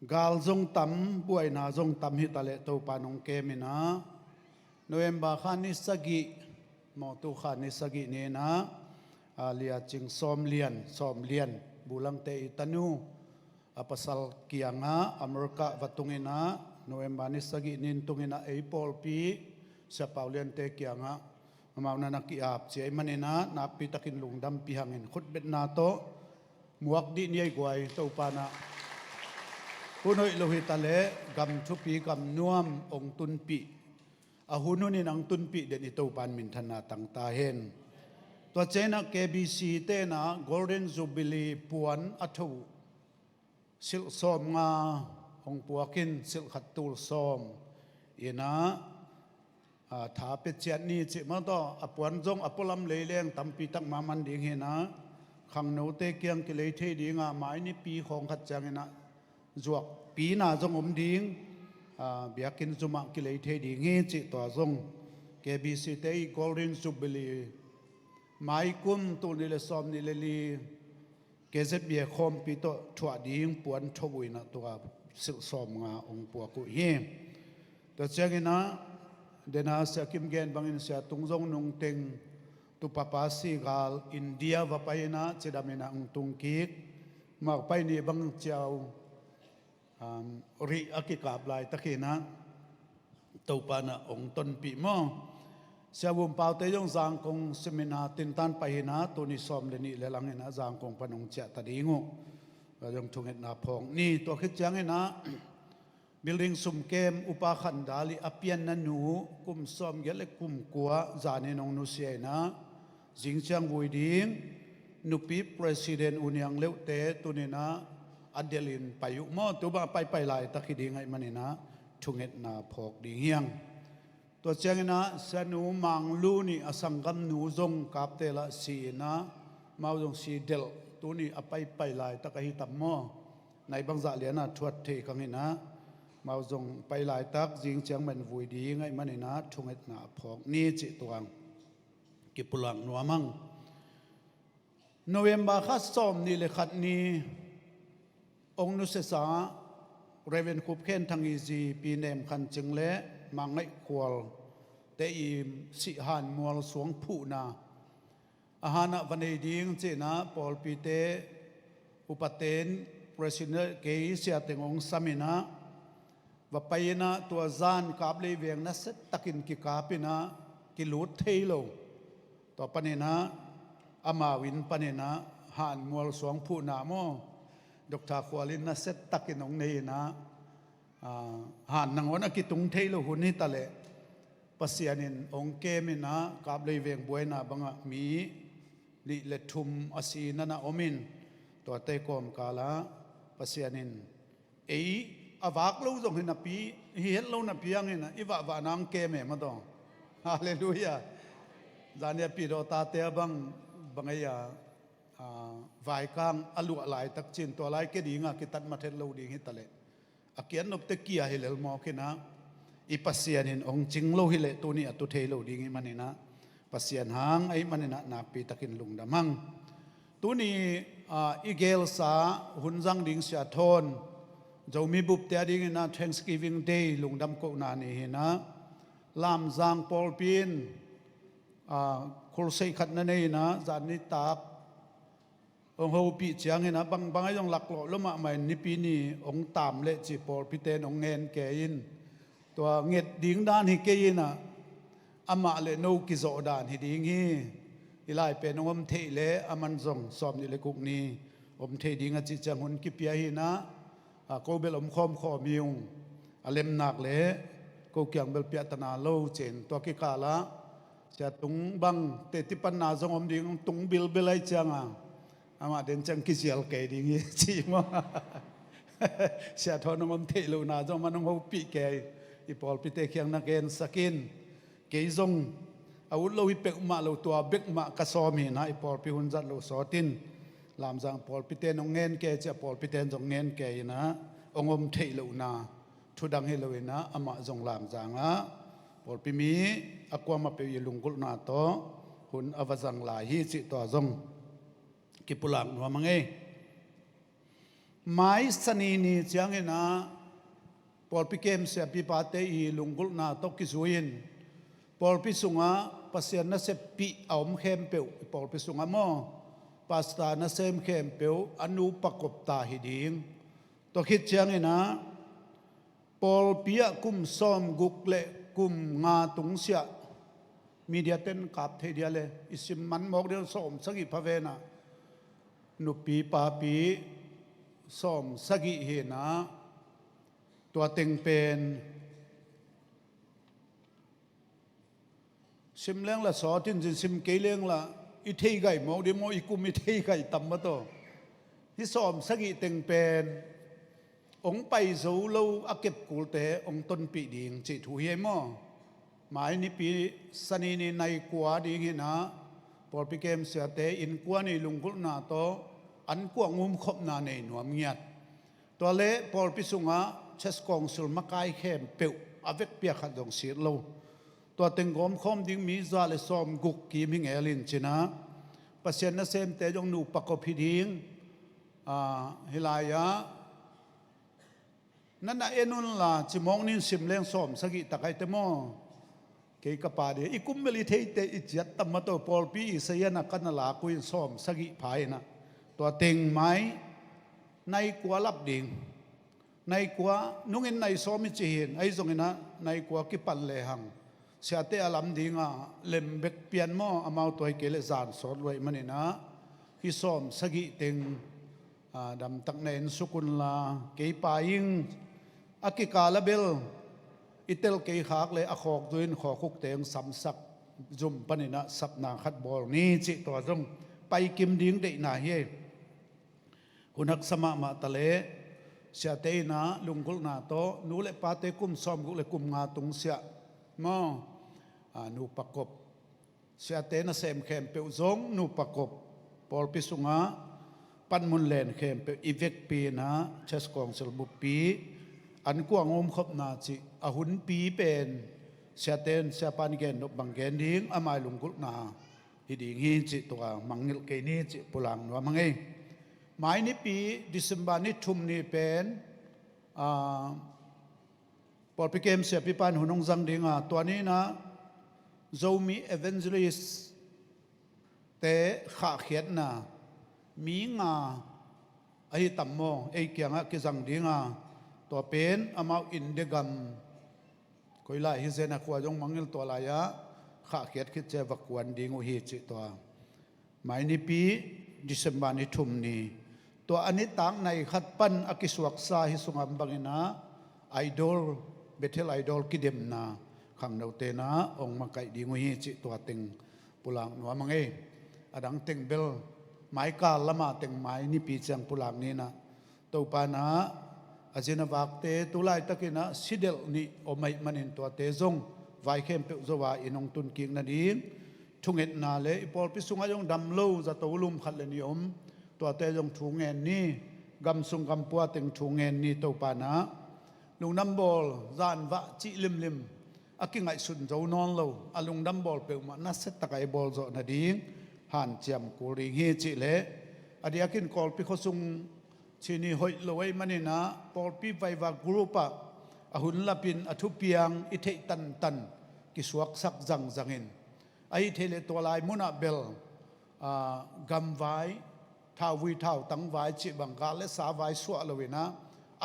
Gal zong tam, buaina zong tam hi ta leh Topa'n hong kem-in ah, November kha ni sagih, mawtu kha ni sagih ni-in ah, ah, Lia Cing Sawm Lian, Sawm Lian, Bulangte i tanu, a pasal kiangah America va tung-in ah, November ni sagih ni-in tung-in ah ei pawlpi Sia Pau Liante kiangah amau na na ki-ap ci ahih manin ah, nakpi takin lungdampih hangin khutbetna tawh muak dih ni ei guai. Topa'n ah hun hoih lo hi ta leh gam thupi, gam nuam hong tunpih, a hun hun in hong tunpih den i Topa'n minthanna tang ta hen. Tua ciangin ah K B C te'n ah Golden Jubilee puan a tho uh silh sawmnga hong puak in, silh khat tul sawm in ah, ah, tha pia ciat ni cih mah tawh, a puan zong a pualam lei leng tampi tak mah man ding hi-in ah, khangnote kiang kilei thei ding a, mai nipi khawng khat ciangin ah zuakpina zong om ding, ah, biakinn zum ah kilei thei ding hi cih tua zong K B C te i Golden Jubilee, mai kum tul nih le sawm nih le li, K Z B A khawmpi tawh thuah ding puan tho uh in ah tua silh sawmnga hong puak uh hi. Tua ciangin ah, den a Sia Kim gen bangin Sia Tung Zong nungteng, tu papa si gal India va pai-in ah cidam in ah hong tung kik, mau pai ni bang ciau, um, rih a kikap laitak hi-in ah, Topa'n ah hong tonpih maw. Sia Vum Paute zong Zangkong seminar tintan pai hi-in ah, tuni sawm le nih le lang hi-in ah Zangkong pan hong ciah ta ding uh. Tua zong thungetna phawk ni. Tua khit ciangin ah building sumkem upa khandal i a pianna nu kum sawmgiat le kum kua zanin hong nusia in ah zing ciang vui ding. Nupi president U Niang Leuhte tunin ah a delhin pai uh maw, tu bang a paipai laitak hi ding ahih manin ah thungetna phawk ding hi hang. Tua ciangin ah Sianu Manglu nih a sanggamnu zong kapte lah si in ah, amau zong si delh, tuni a paipai laitak ahi tam maw? Nai bangzah lian ah thuat thei kang in ah, amau zong pai laitak zing ciang man vui ding ahih manin ah thungetna a phawk ni cih tuang kipulak nuam hang. November kha sawm nih le khat ni hong nusiasa Reverend Khup Khen Thang i zi Pi Nem Khan Cing le Mang Ngaih Khual te i sih han mual suang phuhna a hanah va nei ding ci-in ah pawlpite, upate in, president kei siateng hong sam in ah va pai in ah tua zan kaplei veng nasia takin kikap in ah kilut thei lo. Tua panin ah amau inn panin ah han mual suang phuhna maw, Doctor Khual in nasia takin hong nei in ah, ah, han nangawn a kitung thei lo hun hi ta leh Pasian in hong kem in ah kaplei veng buaina bangah mi nih le thum a si in ah na om in, tuate kawmkal ah Pasian in ei a vak lo zong hi napi, hi het lo napi hangin ah i vahvah nang kem e maw taw. Halleluiah. Zan ni a Pi Dawh tate a bang, bang ei a, ah, vaikang a luah laitak cin tua lai kia ding ah kitat mat het lo ding hi ta leh a kiat nopte kia hi lel mawk in ah i Pasian in hong cing lo hi leh tuni a tu thei lo ding ahih manin ah Pasian hang ahih manin ah nakpi takin lungdam hang. Tuni, ah, i gelsa hun zang ding Sia Thawn, Zomi bupte a dingin ah Thanksgiving Day lungdam kohna ni hi in ah, Lamzang pawlpi in, ah, khulseih khat na nei in ah zan nitak hong hopih ciangin ah bangbang ahi zong laklawh lua mahmah in Nipi ni hong tam leh ci pawlpite in hong ngen kei in, tua nget ding dan hi kei in ah amah le no kizawh dan hi ding hi. I lai pen hong om theih leh aman zong sawm nih le guk ni om thei ding a cih ciang hun kipia hi in ah, a, ko bel om khawmkhawm hi ung. A lemnak le ko kiang bel piahtana lo cin tua kikal ah Sia Tung bang teti panna zong om ding, tung bilbil ahi ciang a amah den ciang kizial kei ding hi ci maw? Sia Thawn hong om theih lohna zong man hong hopih kei. I pawlpite kiang na gensak in. Kei zong a ut lo hi peuhmah lo, tua bekmah ka sawm hi in ah i pawlpi hun zat lo sawt in, Lamzang pawlpite in hong ngen kei ci a pawlpite in zong ngen kei in ah hong om theih lohna thu dang hi lo in ah amah zong Lamzang ah pawlpi mi a kuamah peuh i lunggulhna tawh hun a va zang lai hi cih tua zong kipulak nuam hang ei. Mai Sani ni ciangin ah pawlpi kem siapipate i lunggulhna tawh kizui in pawlpi sungah Pasian naseppih a om khempeuh, i pawlpi sungah maw, pastor nasem khempeuh a nupa kop ta hi ding. Tua khit ciangin ah pawlpi ah kum sawmguk le kum nga tungsiah media ten kap thei dia le i sim man mawk dia, sawm sagih pha ven ah nupi papi sawm sagih hi in ah tua teng pen sim leng la sawt in zin, sim kei leng la i thei gai mawk dia maw, i kum i thei gai tam maw taw. Hi sawm sagih teng pen hong pai zo lo a kep kulte hong tonpih ding cih thu hi ei maw? Mai Nipi Sani ni nai kua ding hi in ah pawlpi kem siate innkuan i lunggulhna tawh an kuang umkhopna nei nuam ngiat. Tua le pawlpi sungah church council makai khempeuh a vekpi a khat zong sit lo. Tua teng gawmkhawm ding mi za le sawmguk kim hi ngel in ci in ah Pasian nasemte zong nupa kop hi ding. Ah, hi lai ah na na en un la ci mawk nin sim leng sawm sagih tak ahi te maw? Kei ka pa dia i kum bel i theite i ciat tam maw taw, pawlpi i sayan a ka na lak uh in sawm sagih pha in ah tua teng mai nai kua lap ding. Nai kua nungin nai sawm i ci hi in, ahi zongin ah nai kua kipan lehang siate a lam ding ah lem bek pian maw, amau tua hi kei leh zan sawt lua ahih manin ah hi sawm sagih teng A, damtak na en suk unla, kei pa ing a kikal a bel i tel kei khak le a khawk zu in khawkhuk teng samsak zum panin ah sapna khat bawl ni cih tua zong paikim ding deihna hi. Hun haksa mahmah ta le siate in ah lunggulhna tawh nu le pate kum sawmguk le kum nga tung siah maw, a, nupa kop siate nasem khempeuh zong nupa kop pawlpi sungah panmun len khempeuh i vekpi in ah Church Council buppi an kuang umkhopna cih a hunpi pen siate in siapa in gen nop bang gen ding amai lunggulhna hi ding hi cih tua mangngilh kei ni cih pulak nuam a ngei. Mai nipi December ni thum ni pen, a, pawlpi kem siapipa in hun hong zang ding a, tua ni in ah Zomi Evangelist te khahkhiatna mi nga ahi tam maw, ei kiangah kizang ding a, tua pen amau India gam koi lai hi zen a khua zong mangngilh tua lai-ah khahkhiat khit ciang va kuan ding uh hi cih tua. Mai nipi December ni thum ni, tua a nitak nai khat pan a kisuaksa hi sungah bangin ah Idol, Bethel Idol kidemna khangnote in ah hong makaih ding uh hi cih tua teng pulak nuam a ngei. A dang teng bel mai kal lama teng mai nipi ciang pulak ni in ah Topa in ah a zin a vakte tu laitakin ah sidelh nih om ahih manin tuate zong vai khempeuh zo a inn hong tunkik nading thungetna le i pawlpi sungah zong dam lo zato lum khat le nih om, tuate zong thu ngen ni, gam sung gam pua teng thu ngen ni. Topa in ah lungdam bawl zanvah cih limlim a kingaihsun zo nawn lo a lungdam bawl peuhmah nasia takin i bawl zawh nading hanciam kul ding hi cih leh a diakin Kawlpi khuasung cih ni hoih lo ahih manin ah pawlpi vaiva group ah a hun lapin a thupiang i theih tantan kisuaksak zangzang in, ahih theih leh tua lai munah bel, aa, gamvai, thauvui thautang vai cih bang gal le sa vai suah lo in ah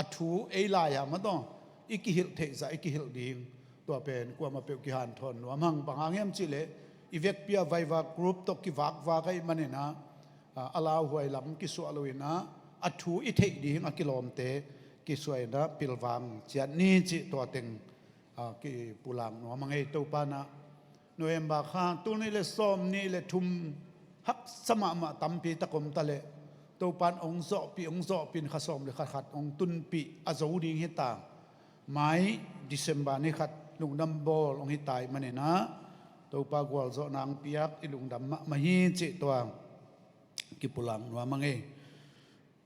a thu ei lai-a mataw i kihilh theih zah i kihilh ding. Tua pen kuamah peuh kihanthawn nuam hang, bang hang hiam cih leh i vekpi a vaiva group tawh kivakvak ahih manin ah, aa, a lauhuai lam kisuah lo in ah a thu i theih ding a kilawmte kisuah in ah pilvang ciat ni cih tua teng, aa, kipulak nuam a ngei. Topa in ah November kha tul nih le sawm nih le thum haksa mahmah tampi tak om ta leh Topa in hong zawhpih, hong zawhpih in kha sawm le kha khat hong tunpih a zo ding hi ta. Mai December ni khat lungdam bawl hong hi ta ahih manin ah Topa gualzawhna hong piak i lungdam mahmah hi cih tua kipulak nuam a ngei.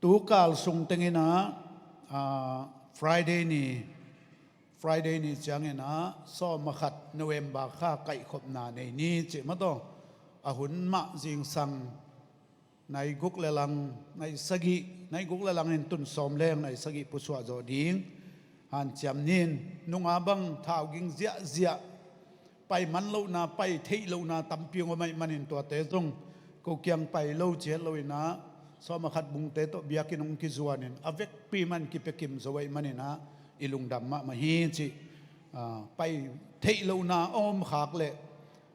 Tu kal sung teng in ah, aa, Friday ni, Friday ni ciangin ah sawm a khat November kha kaihkhopna nei ni cih mataw a hun mah zingsang nai guk le lang, nai sagih, nai guk le lang in tun sawm leng nai sagih pusuah zawh ding hanciam ni in, nunga bang thau ging ziahziah pai man lohna, pai theih lohna tampi hong om ahih manin tuate zong ko kiang pai lo ciat lo in ah sawm a khat bungte tawh biakinn hong kizuan in a vekpi mah in kipia kim zo ahih manin ah i lungdam mahmah hi cih, aa, pai theih lohna a om khak leh,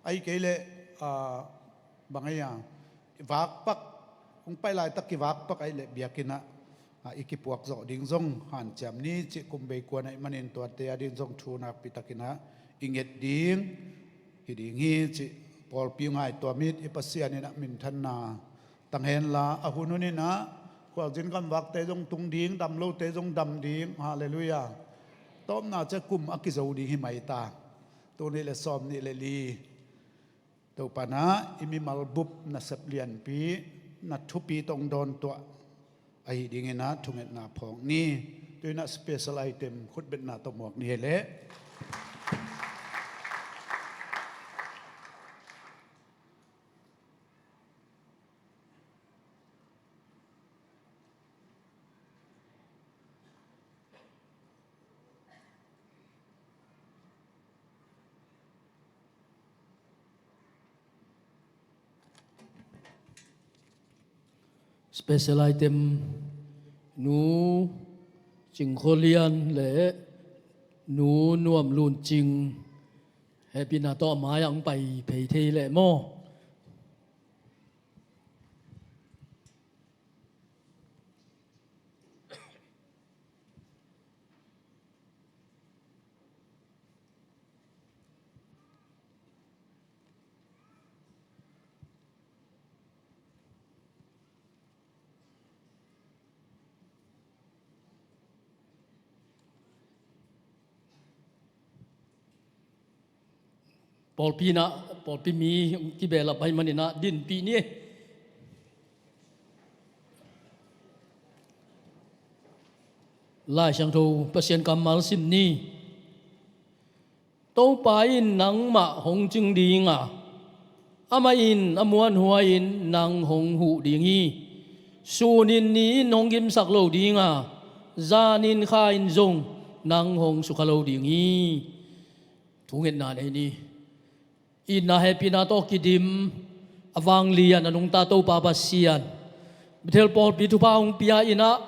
ahih kei leh, aa, bang ei a, vakpak, hong pai laitak kivakpak ahih leh biakinn ah, aa, i kipuak zawh ding zong hanciam ni cih kum bei kuan ahih manin tuate ading zong thu nakpi takin ah i nget ding hi ding hi cih pawlpi ngaihtuah mit i Pasian in ah minthanna tang henla, a hun hun in ah khualzin gamvakte zong tung ding, dam lote zong dam ding. Halleluiah. Tawpna ciang kum a kizo ding hi mai ta. Tul nih le sawm nih le li Topa in ah i mimal bup nasep lianpi, na thupi tawh hong dawntuah ahi dingin ah thungetna phawk ni. Tu in ah special item khutbetna tawh muak ni hi leh. Special item, Nu Cing Khua Lian le Nu Nuam Lun Cing, hehpihna tawh a mai-ah hong pai phei thei leh maw. Pawlpi inah, pawlpi mi kibehlap ahih maninah dinpih ni. Lai Siangtho Pasian kammal sim ni. Topa in nangmah hong cing ding a, amah in a muanhuai-in nang hong huh ding hi. Sunin ni in hong gimsak lo ding a, zanin kha in zong nang hong sukha lo ding hi. Thungetna nei ni. Itna hehpihna tawh kidim a vanglian a nungta Topa Pasian, Bethel pawlpi thupha hong pia inah,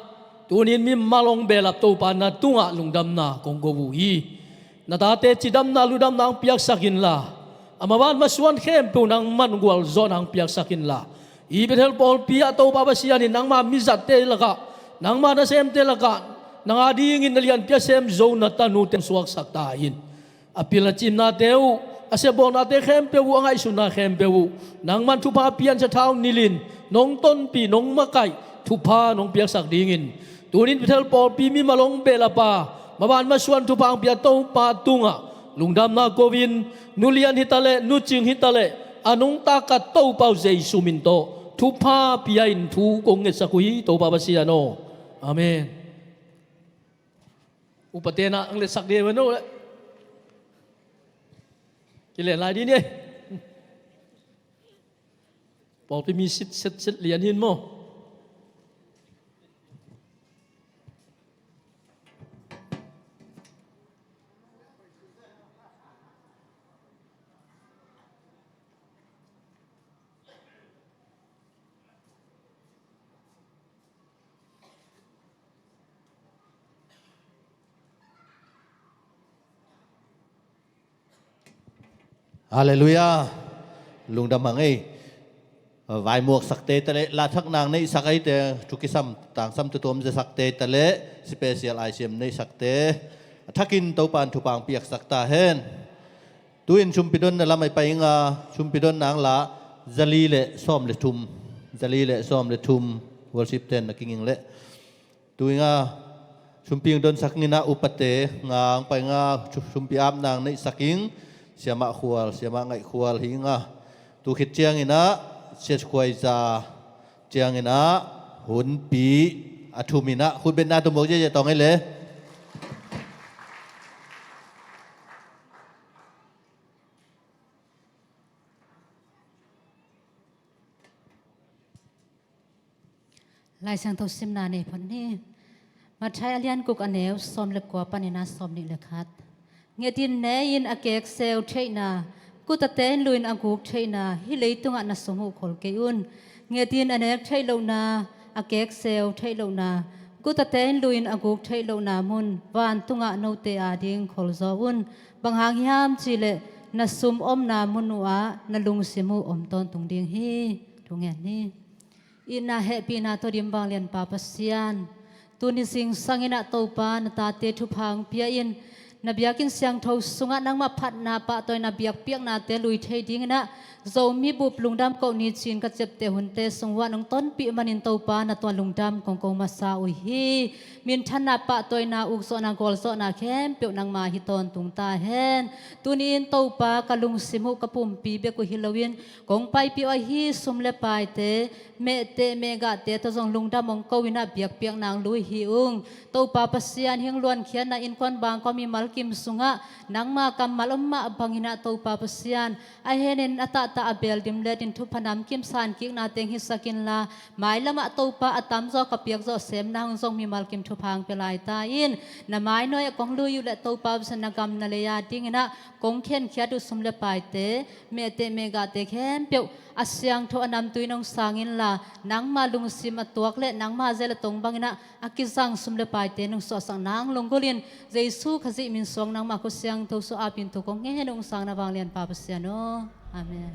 tunin mimal hong behlap Topa na tungah lungdamna kong ko uh hi. Na tate cidamna lungdamna hong piaksak inla, a maban masuan khempeuh nangman gualzawhna hong piaksak inla, i Bethel pawlpi ah Topa Pasian in nangma mizatte lakah, nangma nasemte lakah, nang a dingin na lianpi a sem zo na tanute hong suaksak ta in. A pil a cimnate uh, a siabawlnate khempeuh uh, a ngaihsutna khempeuh uh, nangman thupha pian sathau nilhin nong tonpih, nong makaih, thupha nong piaksak dingin, tunin Bethel pawlpi mimal hong behlap a, maban masuan thupha hong pia Topa tungah lungdamna ko-in, nu lian hitaleh, nu cing hitaleh, a nungta ka Topa uh Jesu min tawh thupha pia-in thu kong ngetsak uh hi, Topa Pasian aw. Amen. Upate na ang letsak dia mano le. Kile lai di ni. Pawlpi mi sit set set lian hin maw. Halleluiah. Lungdam hang ei. Vaimuak sakte taleh, lathak nang neihsak eite, thukisam tangsam tutuam ze sakte taleh, special aisiam neihsakte, a thakin Topan thupha hong piaksak ta hen. Tu-in sumpidonna lam ai pai inga, sumpidonna ang la, zali le sawm le thum, zali le sawm le thum, worship ten na kinging le. Tu inga, sumpi hong donsak inga, upate ngang pai inga, sumpi ap nang neihsak ing, siamah khual, siamah ngaih khual hi inga. Tu khit ciang inga, sias khuai za ciang inga, hunpi a thum inga, khutbetna tumuk ziazia tawng ei le. Lai Siangtho simna nei phot ni. Matthai a lian guk a neu sawm le kua panin a sawm nih le khat. Ngetin ne in a kekseu theihna, gutate in luin a guk theihna, hih leitungah na sum uh khol kei un. Ngetin a nek theih lohna, a kekseu theih lohna, gutate in luin a guk theih lohna mun vantungah note ading kholzaw un. Bang hang hiam cihleh na sum omna mun uhah na lungsim uh om tawntung ding hi. Thungen ni. Itna hehpihna tawh dim vanglianpa Pasian, tuni zingsang inah Topa na tate thupha hong pia in, na biakinn siangtho sungah nangmah phatna pahtawina biakpiaknate lui thei dinginah Zomi bup lungdam koh ni ci-in ka ciapteh hunte sung uah nong tonpih manin Topa na tungah lungdam kong ko masa uh hi. Minthanna pahtawina ukzawhna gualzawhna khempeuh nangma hi tawntung ta hen. Tuni-in Topa ka lungsim uh ka pumpi bek uh hi loin kong paipih uh ahi sum le paite mehteh mehgahte tawh zong lungdam hong ko inah biakpiakna hong lui hi ung. Topa Pasian, hing luankhiatna innkuan bangkua mimal kim sungah nangma kammal om mah banginah Topa Pasian, a henin a tahtah a beel dim letin thupha namkim sankikna teng hisak inla, mailamah Topa a tamzaw ka piakzawh semna hong zong mimal kim thupha hong pia lai ta in. Na mainawia kong lui uh leh Topa Pasian, na gam na lei a dinginah kong khenkhiat uh sum le paite, mehteh mehgahte khempeuh a siangtho a namtui nong sang inla, nangma lungsim a tuak le nangma zel a tong banginah a kizang sum le paite nong suahsak nang lunggulhin, Jesu Khazih min suang nangma khut siangtho suah apin thu kong ngen uh, hong sangna vanglianpa Pasian aw. Amen.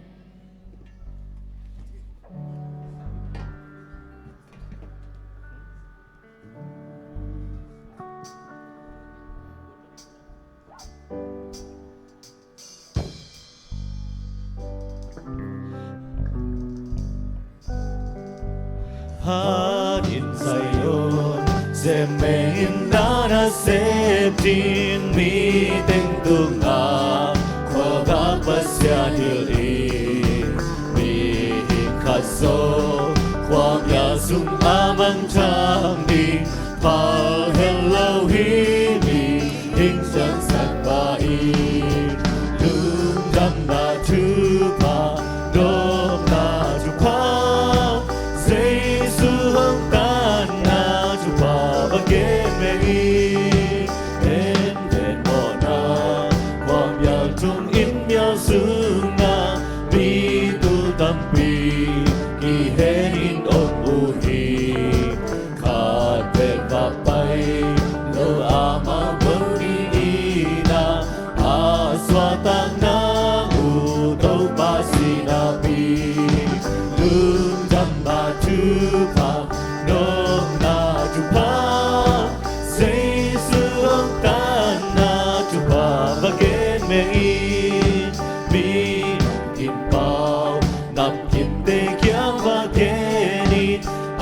Hanin Zion, sem mengin na nasep ding mi teng tungah, khuavak Pasian hilh in mihing khat zong khuamial sungah mangthang ding, phal het lo hi mihing siangsak pah in. Lungdamna thupha, nopna thupha, Jesu hong tanna thupha va gen meng in. En ven mawhna, khuamial thong in mial sungah mi tul tampi kihenin om uh hi. Khat vek va pai lo amau bang ni in ah, a suahtakna uh Topa sinapi. Lungdamna thupha, nopna thupha, Jesu hong tanna thupha va gen meng in. Mi namkim pau, namkimte kiang va gen in,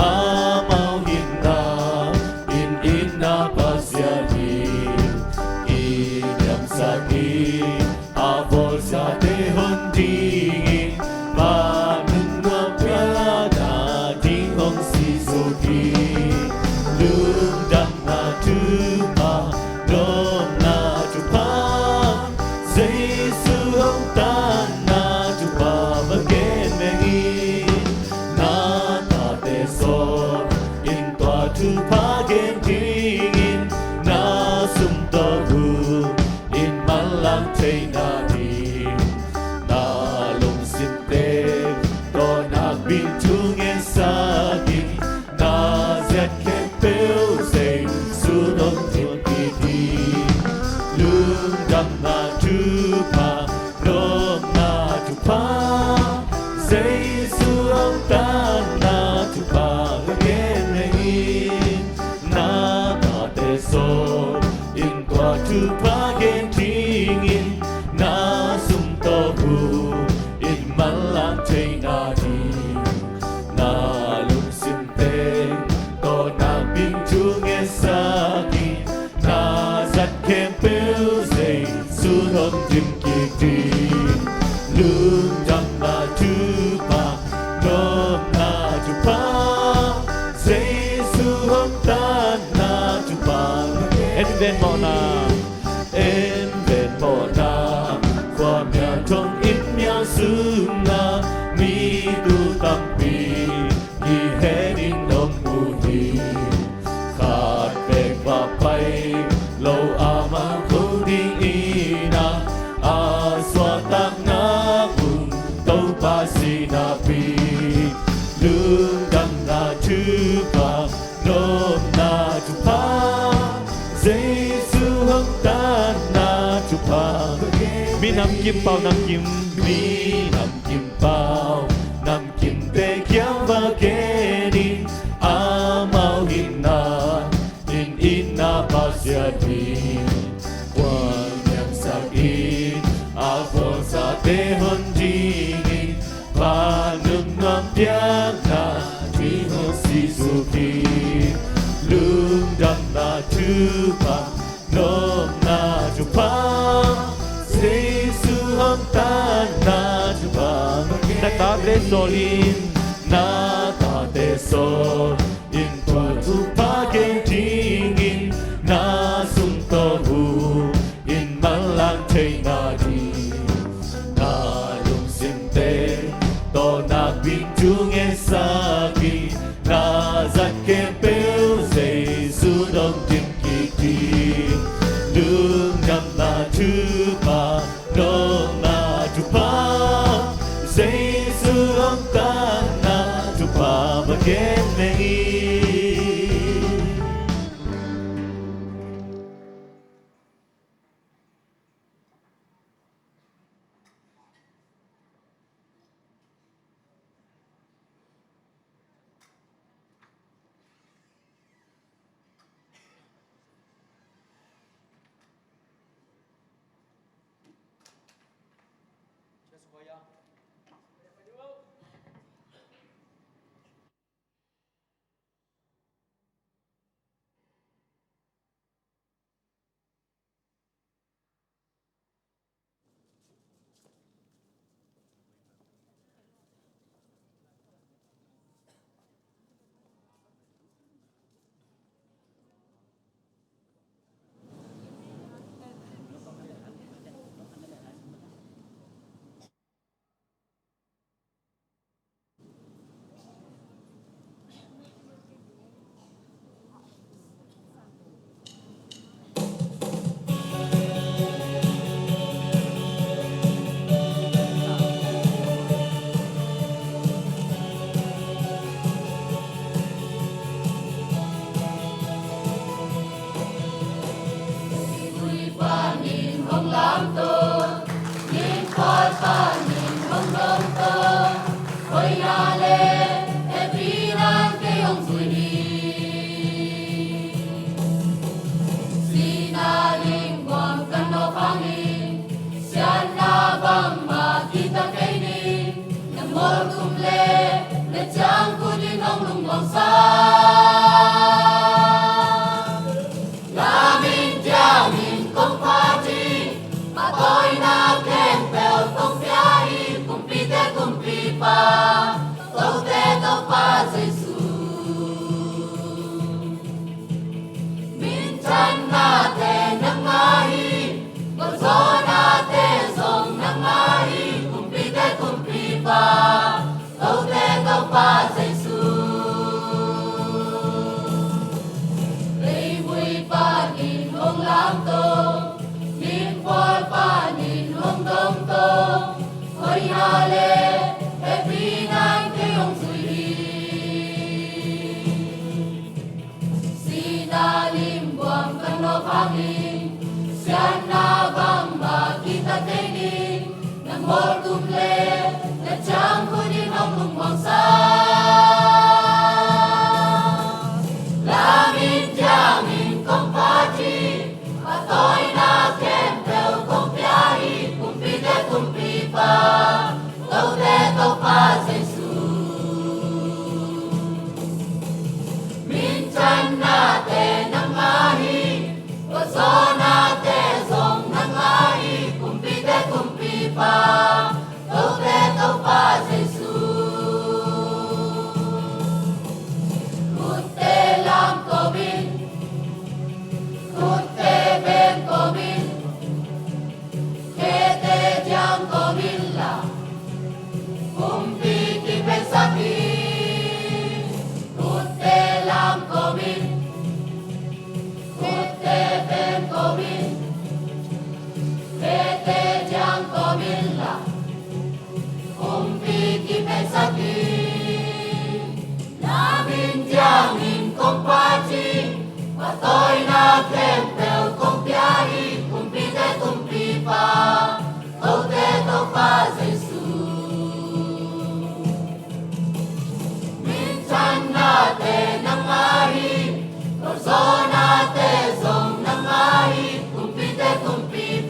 amau hinna in in ah Pasian in kiniamsak in, a volsate hon dingin, vanung nuam piakna ding hong sih suk hi. Lungdamna thupha, nopna thupha, Jesu hong tanna thupha va gen meng in. Na tate sawm in tua thupha gen dingin, na sum tawh hun in manlang theihna ding, na lungsim teng tawh nakpi thu ngetsak in, na ziat khempeuh Jesu hong dim kik ding. Lungdamna thupha, nopna thupha, Jesu hong tanna thupha va gen meng in. Na tate sawm in tua thupha gen dingin, na sum tawh hun in manlang theihna ding, na lungsim teng tawh nakpi thu ngetsak in, na zat khempeuh Jesu hong dim kik ding. Lungdamna thupha, nopna thupha, Jesu hong tanna thupha. En ven mawhna, en ven mawhna, khuamial thong in mial sungah mi tul tampi kihenin om uh hi. Khat vek va pai lo amau ko ding in ah, a suahtakna uh Topa sinapi. Lungdamna thupha, nopna thupha, Jesu hong tanna thupha. Mi namkim pau namkim, mi namkim pau namkimte kiang va gen in, amau hinna in in ah Pasian in khuamial sak in, a volsate hon dingin, vanung nuam piakna ding hong sih suk hi. Lungdamna thupha, nopna thupha, Jesu hong tanna thupha. Na tate sawl in, na tate sawl in tua thupha gen dingin, na sum tawh hun in manlang theihna ding, na lungsim teng tawh nakpi thu ngetsak in, na zat khempeuh Jesu hong dim kik ding. Lungdamna thupha, nopna thupha, Jesu hong tanna thupha va gen meng in.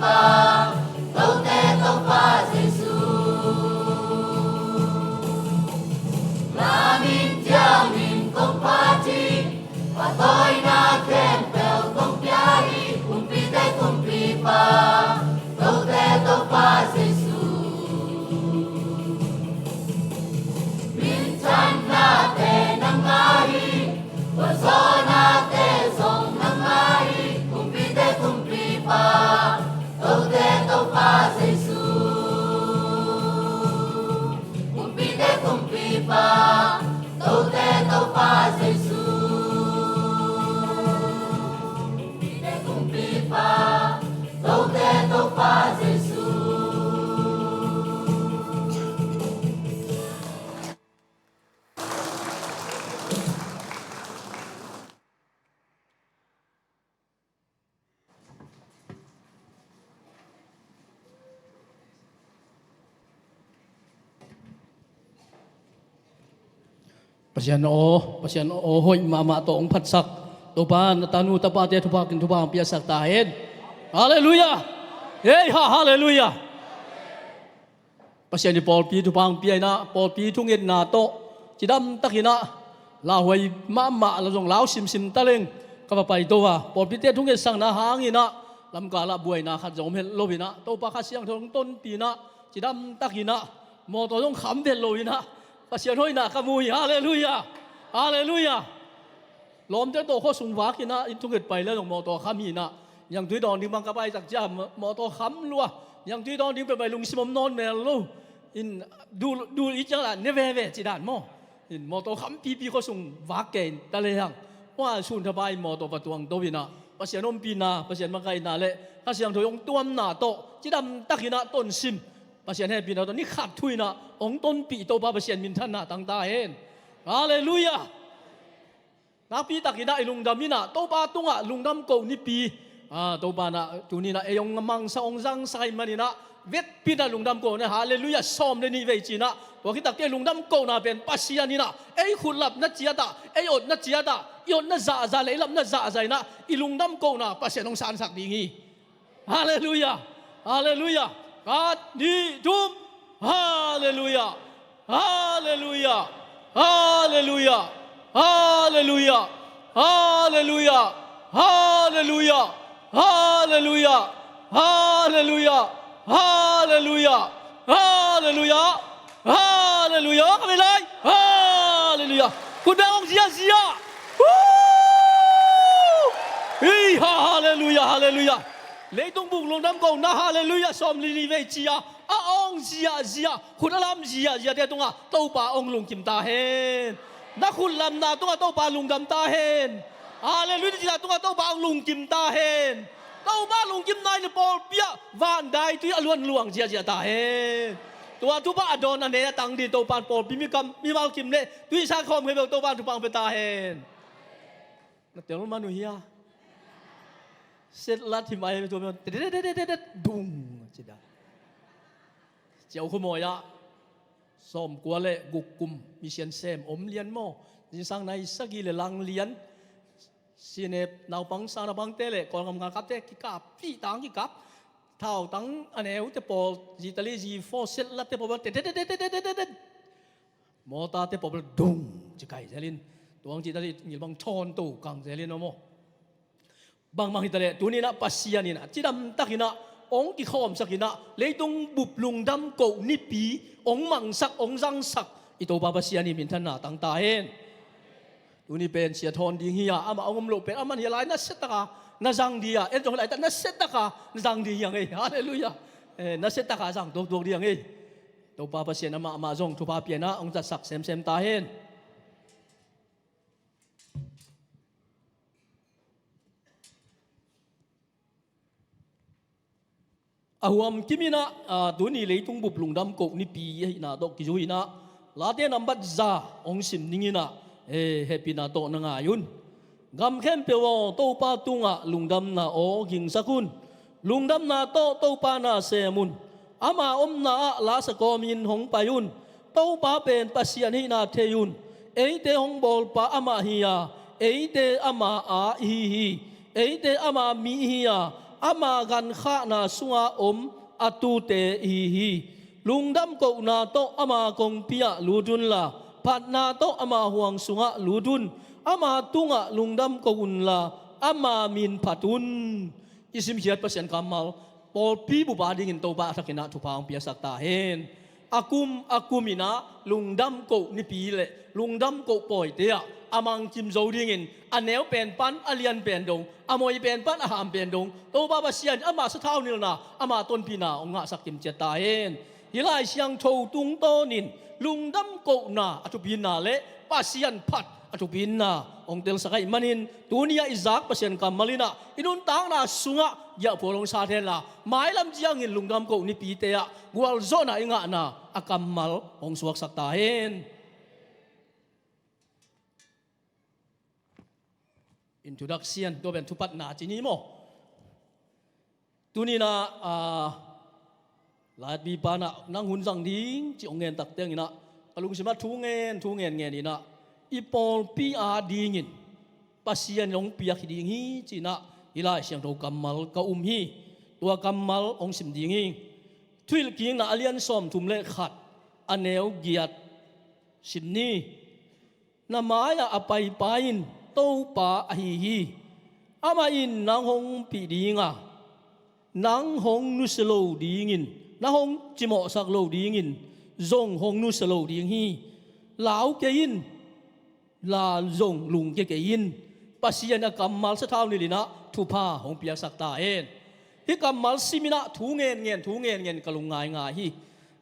Tote Topa Jesu. Lamin diamin kong phat hi, patawina khempeuh kong pia hi, kumpite kumpipa, Tote Topa Jesu. Minthannate nangmah hi, puanzawnate zong nangmah hi, kumpite kumpipa, Tote Topa Jesu. Kumpite kumpipa, Tote Topa Jesu. Kumpite kumpipa, Tote Topa Jesu. Pasian aw, Pasian aw hoih mahmah tawh hong phatsak Topa, na tanu tapate thupha kin thupha hong piasak ta hen. Halleluiah. Hei ha, halleluiah. Pasian i pawlpi thupha hong pia in ah, pawlpi thungetna tawh cidamtak in ah, lauhuai mahmah la zong lau simsim taleng ka va paito a, pawlpite thungetsakna hangin ah lamkal ah buaina khat zong om het lo in ah, Topa Kha Siangtho hong tonpih in ah, cidamtak in ah, mawtaw zong kham vet lo in ah, Pasian hoihna ka mu hi. Halleluiah. Halleluiah. Lawmte tawh khuasung vak in ah, inn thunget pai le zong mawtaw kham hi in ah, niangtui dawn ding bang ka pai tak ciang mawtaw kham lua, niangtui dawn ding peuhmah i lungsim om nawn mel lo. In dul, dul i ciang lah ne veve ci dan maw. In mawtaw khampipi khuasung vak kei in ta lehang, hua sun thapai mawtaw va tuangto in ah, Pasian ompihna, Pasian makaihna le Kha Siangtho hong tuamna tawh cidamtak in ah tonsim, Pasian hehpihna tawh ni khat thu in ah hong tonpih Topa Pasian minthanna tang ta hen. Halleluiah. Nakpi takin ah i lungdam in ah, Topa tungah lungdam ko nipi. Ah, Topa in ah tuni in ah ei hong mangsak, hong zangsak ahih manin ah, vekpi in ah lungdam ko ni. Halleluiah. Sawm le nih vei ci in ah, tua khit takteh i lungdam kohna pen Pasian in ah ei khutlapna ciat ah, ei otna ciat ah, i otna zahzah le ei lapna zahzah in ah i lungdam kohna Pasian hong sansak ding hi. Halleluiah. Halleluiah. Khat, nih, thum. Halleluiah. Halleluiah. Halleluiah. Ka vei lai. Halleluiah. Khut beng hong ziahziah. Woo! Hei ha, halleluiah, halleluiah. Leitung bup lungdam kohna, halleluiah, sawm le nih vei ci a, a hong ziahziah, khut a lam ziahziahte tungah Topa hong lungkim ta hen. Na khut lamna tungah Topa lungdam ta hen. Halleluiah, na cihna tungah Topa hong lungkim ta hen. Topa lungkimna in pawlpi ah vandaitui a luan luang ziahziah ta hen. Tua thupha a dawn a nei a tang ding Topa in pawlpi mi kam, mimal kim le tui sa khawm khempeuh Topa in thupha hong pia ta hen. Na tel man uh hia? Set lat hi mai tua mi tetetetetet dung ci da. Ciau khuamawi ah sawmkua le guk kum mission sem om lian maw? Zingsang nai sagih le lang lian. Sinep naupang sang naupangte le Kawlgam galkapte kikap, pihtang kikap. Thautang a neute pawl, zitali zifaw, set latte pawl, te te te te te te te te. Mawtate pawl dung ci kai zelin. Tuang citali ngilbang thawn to kang zelin maw? Bangmah hitaleh tuni in ah Pasian in ah cidamtak in ah hong kikhawmsak in ah leitung bup lungdam koh nipi hong mangsak, hong zangsak i Topa Pasian i minthanna tang ta hen. Tuni pen sia thawn ding hi a, amah hong om loh pen aman hi a lai nasia taka na zang ding a, en zong hi laitak nasia taka na zang ding hi a ngei. Halleluiah. Eh, nasia taka zang tuaktuak ding a ngei. Topa Pasian amah amah zong thupha pia in ah hong zatsak semsem ta hen. A huam kim in ah, ah, tuni leitung bup lungdam koh nipi ahihna tawh kizui in ah, Late nambat za hong sim ning in ah, eh, hehpihna tawh na ngai un. Gam khempeuh aw, Topa tungah lungdamna aw gingsak un. Lungdamna tawh Topa na sem un. Ama omna ah lasa kawmin hong pai un. Topa pen Pasian hihna thei un. Eite hong bawlpa amah hi a, eite ama a ihi hi. Eite ama mi ihi a, ama gankhahna sunga om a tuute ihi hi. Lungdam kohna tawh ama kongpi ah lut unla, phatna tawh ama huang sungah lut un. Ama tungah lungdam ko unla, ama min phat un. I simkhiat Pasian kammal, pawlpi bup adingin Topa a thakin ah thupha hong piaksak ta hen. A kum a kum in ah lungdam koh nipi le lungdam koh pawite ah a mangkim zo dingin, a neu pen pan a lian pen dong, a moi pen pan a ham pen dong, Topa Pasian in ama sathau nilhna, ama tonpihna hong ngahsak kimciat ta hen. Hih Lai Siangtho tungtawnin lungdam kohna a thupina le Pasian phat a thupina hong telsak ahih manin, tuni-ah i zak Pasian kammal in ah i nuntakna sungah giahphual hong sat henla, mailam ciangin lungdam koh nipite ah gualzawhna i ngahna a kammal hong suaksak ta hen. Introduction, tua pen thupatna ci ni maw? Tuni-in ah, ah, Laitbi pan ah nang hun zang ding ci hong ngen tak ciangin ah, ka lungsim ah thu ngen, thu ngen ngen in ah, i pawlpi adingin Pasian in hong piak hi ding hi ci-in ah, hih Lai Siangtho kammal ka um hi. Tua kammal hong sim ding hi. Thuhilhkikna a lian sawmthum le khat, a neu giat sim ni. Na mai-ah a paipa in Topa ahi hi. Amah in nang hong ompih ding a, nang hong nusia lo dingin, nang hong cimawhsak lo dingin zong hong nusia lo ding hi. Lau kei in, la zong lungkia kei in. Pasian a kammal sathau nilh in ah thupha hong piaksak ta hen. Hih kammal sim in ah thu ngen ngen, thu ngen ngen ka lung ngaingai hi.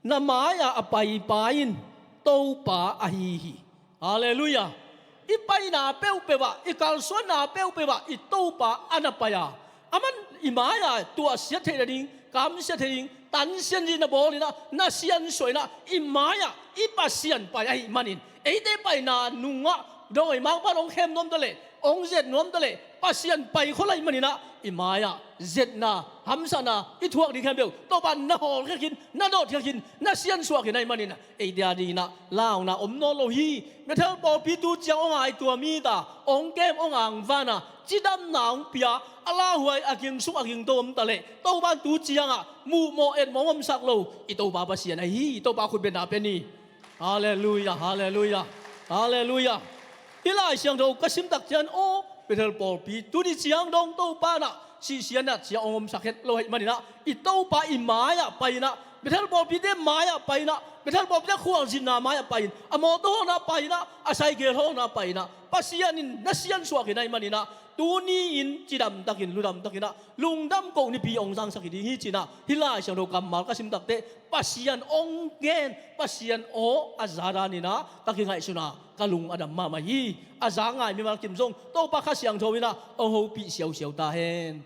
Na mai-ah a paipa in Topa ahi hi. Halleluiah. I paina peuhpeuh ah, i kalsuanna peuhpeuh ah i Topa a na pai a, aman i mai-ah tuahsiat theih nading, kamsiat theih ding tansianzi na bawl in ah, na siansuah in ah, i mai-ah i Pasian pai ahih manin, eite paina nungah dawimangpa'n hong khem nuam ta leh, hong zet nuam ta leh, Pasian pai khol ahih manin ah, i mai-ah zetna, hamsatna i thuak ding khempeuh Topa'n na hawlkhia khin, na dawhkhia khin, na siansuah khin ahih manin ah, eite adingin ah launa om nawn lo hi. Bethel pawlpi tu ciang hong ngai tua mi ta, hong kem, hong angvan a, cidamna hong pia, a lauhuai a ging sung a ging to om ta leh, Topa'n tu ciangah muhmawh etmawh hong omsak lo i Topa Pasian ahi hi. I Topa khutbetna pia ni. Halleluiah, halleluiah, halleluiah. Hih Lai Siangtho ka sim tak ciang, aw, Bethel pawlpi tuni ciang dong Topa'n ah sihsia natsia hong omsak het lo ahih manin ah, i Topa i mai-ah pai in ah, Bethel pawlpite mai-ah pai in ah, Bethel pawlpite khualzinna mai-ah pai in, a mawtaw hawhna pai in ah, a saikel hawhna pai in ah, Pasian in na siansuah khin ahih manin ah, tuni-in cidam takin, ludam takin ah, lungdam koh nipi hong zangsak hi ding hi ci-in ah, hih Lai Siangtho kammal ka sim tak teh, Pasian hong gen, Pasian aw a za danin ah ka kingaihsun a, ka lung a dam mahmah hi. A za ngai mimal kim zong Topa Kha Siangtho in ah hong hopih siausiau ta hen.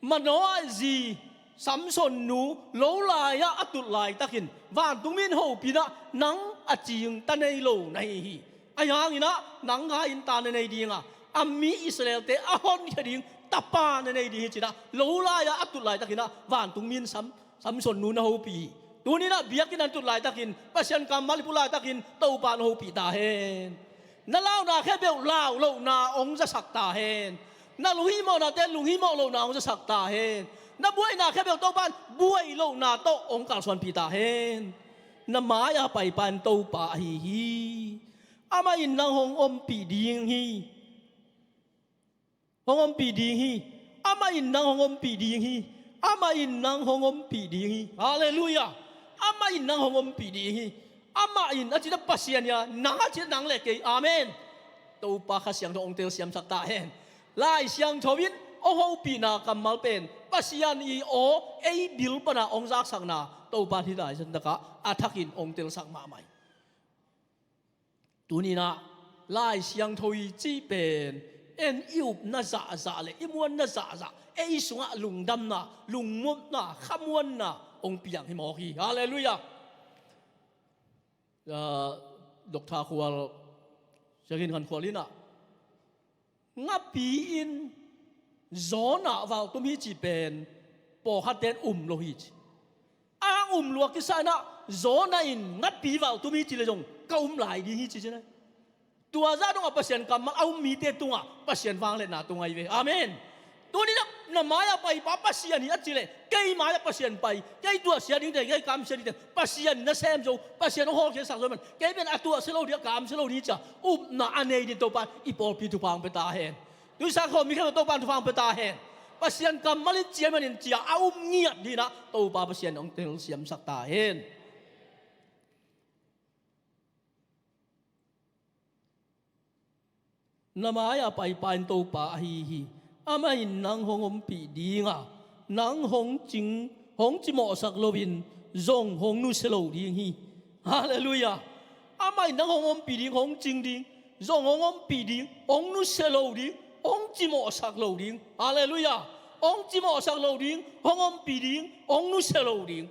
Manoah zi Samson nu lo lai-ah a tut laitakin vantungmi in hopih in ah, nang a cing ta nei lo na hi hi. Ahi hangin ah nang kha in ta na nei ding a, a mi Israel-te a honkhia ding tapa na nei ding hi ci-in ah, lo lai-ah a tut laitakin ah vantungmi in Sam, Samson nu na hopih hi. Tuni-in ah biakinn ah na tut laitakin, Pasian kammal i pulh laitakin Topa'n hong hopih ta hen. Na launa khempeuh lau lohna hong zasak ta hen. Na lunghihmawhnate lunghihmawh lohna hong zasak ta hen. Na buaina khempeuh Topa'n buai lohna tawh hong kalsuanpih ta hen. Na mai-ah a paipa in Topa ahi hi. Amah in nang hong ompih ding hi. Hong ompih ding hi. Amah in nang hong ompih ding hi. Amah in nang hong ompih ding hi. Halleluiah. Amah in nang hong ompih ding hi. Amah in a cihna Pasian hi a, nang a cihna nang le kei. Amen. Topa Kha Siangtho hong telsiamsak ta hen. Lai Siangtho in hong hopihna kammal pen Pasian i aw ei bil pana hong zaksakna Topa hih Lai Siangtho takah a thakin hong telsak mahmah hi. Tuni-in ah Lai Siangtho i cih pen en i upna zahzah le i muanna zahzah, ei sungah lungdamna, lungmuanna, khamuanna hong piang hi mawk hi. Halleluiah. Ah, Doctor Khual, Sianginn Khan Khual in ah, ngapi in Jonah valtum hi cih pen pawlkhatte in um lo hi ci. A hang um lua kisa in ah Jonah in ngapi valtum hi cih leh zong ka um lai ding hi ci ci na. Tua zah dongah Pasian kammal a um mite tungah Pasian vangliatna tung ahi ve. Amen. Tuni-in ah Na mai-ah paipa Pasian hi a cih leh, kei mai-ah Pasian pai, kei tuahsia dingte, kei kamsia dingte, Pasian nasem zo, Pasian hong hawlkhiatsak zo man, kei pen a tuahsia lo ding, a kamsia lo ding ci-a upna a nei ding Topa i pawlpi thupha hong pia ta hen. Tuisan khawm mi khempeuh Topa thupha hong pia ta hen. Pasian kammal in ciam manin cia a um ngiat dingin ah Topa Pasian hong telsiamsak ta hen. Na mai-ah paipa in Topa ahi hi. Amah in nang hong ompih ding a, nang hong cing, hong cimawhsak loin zong hong nusia lo ding hi. Halleluiah. Amah in nang hong ompih ding, hong cing ding, zong hong ompih ding, hong nusia lo ding, hong cimawhsak lo ding. Halleluiah. Hong cimawhsak lo ding, hong ompih ding, hong nusia lo ding.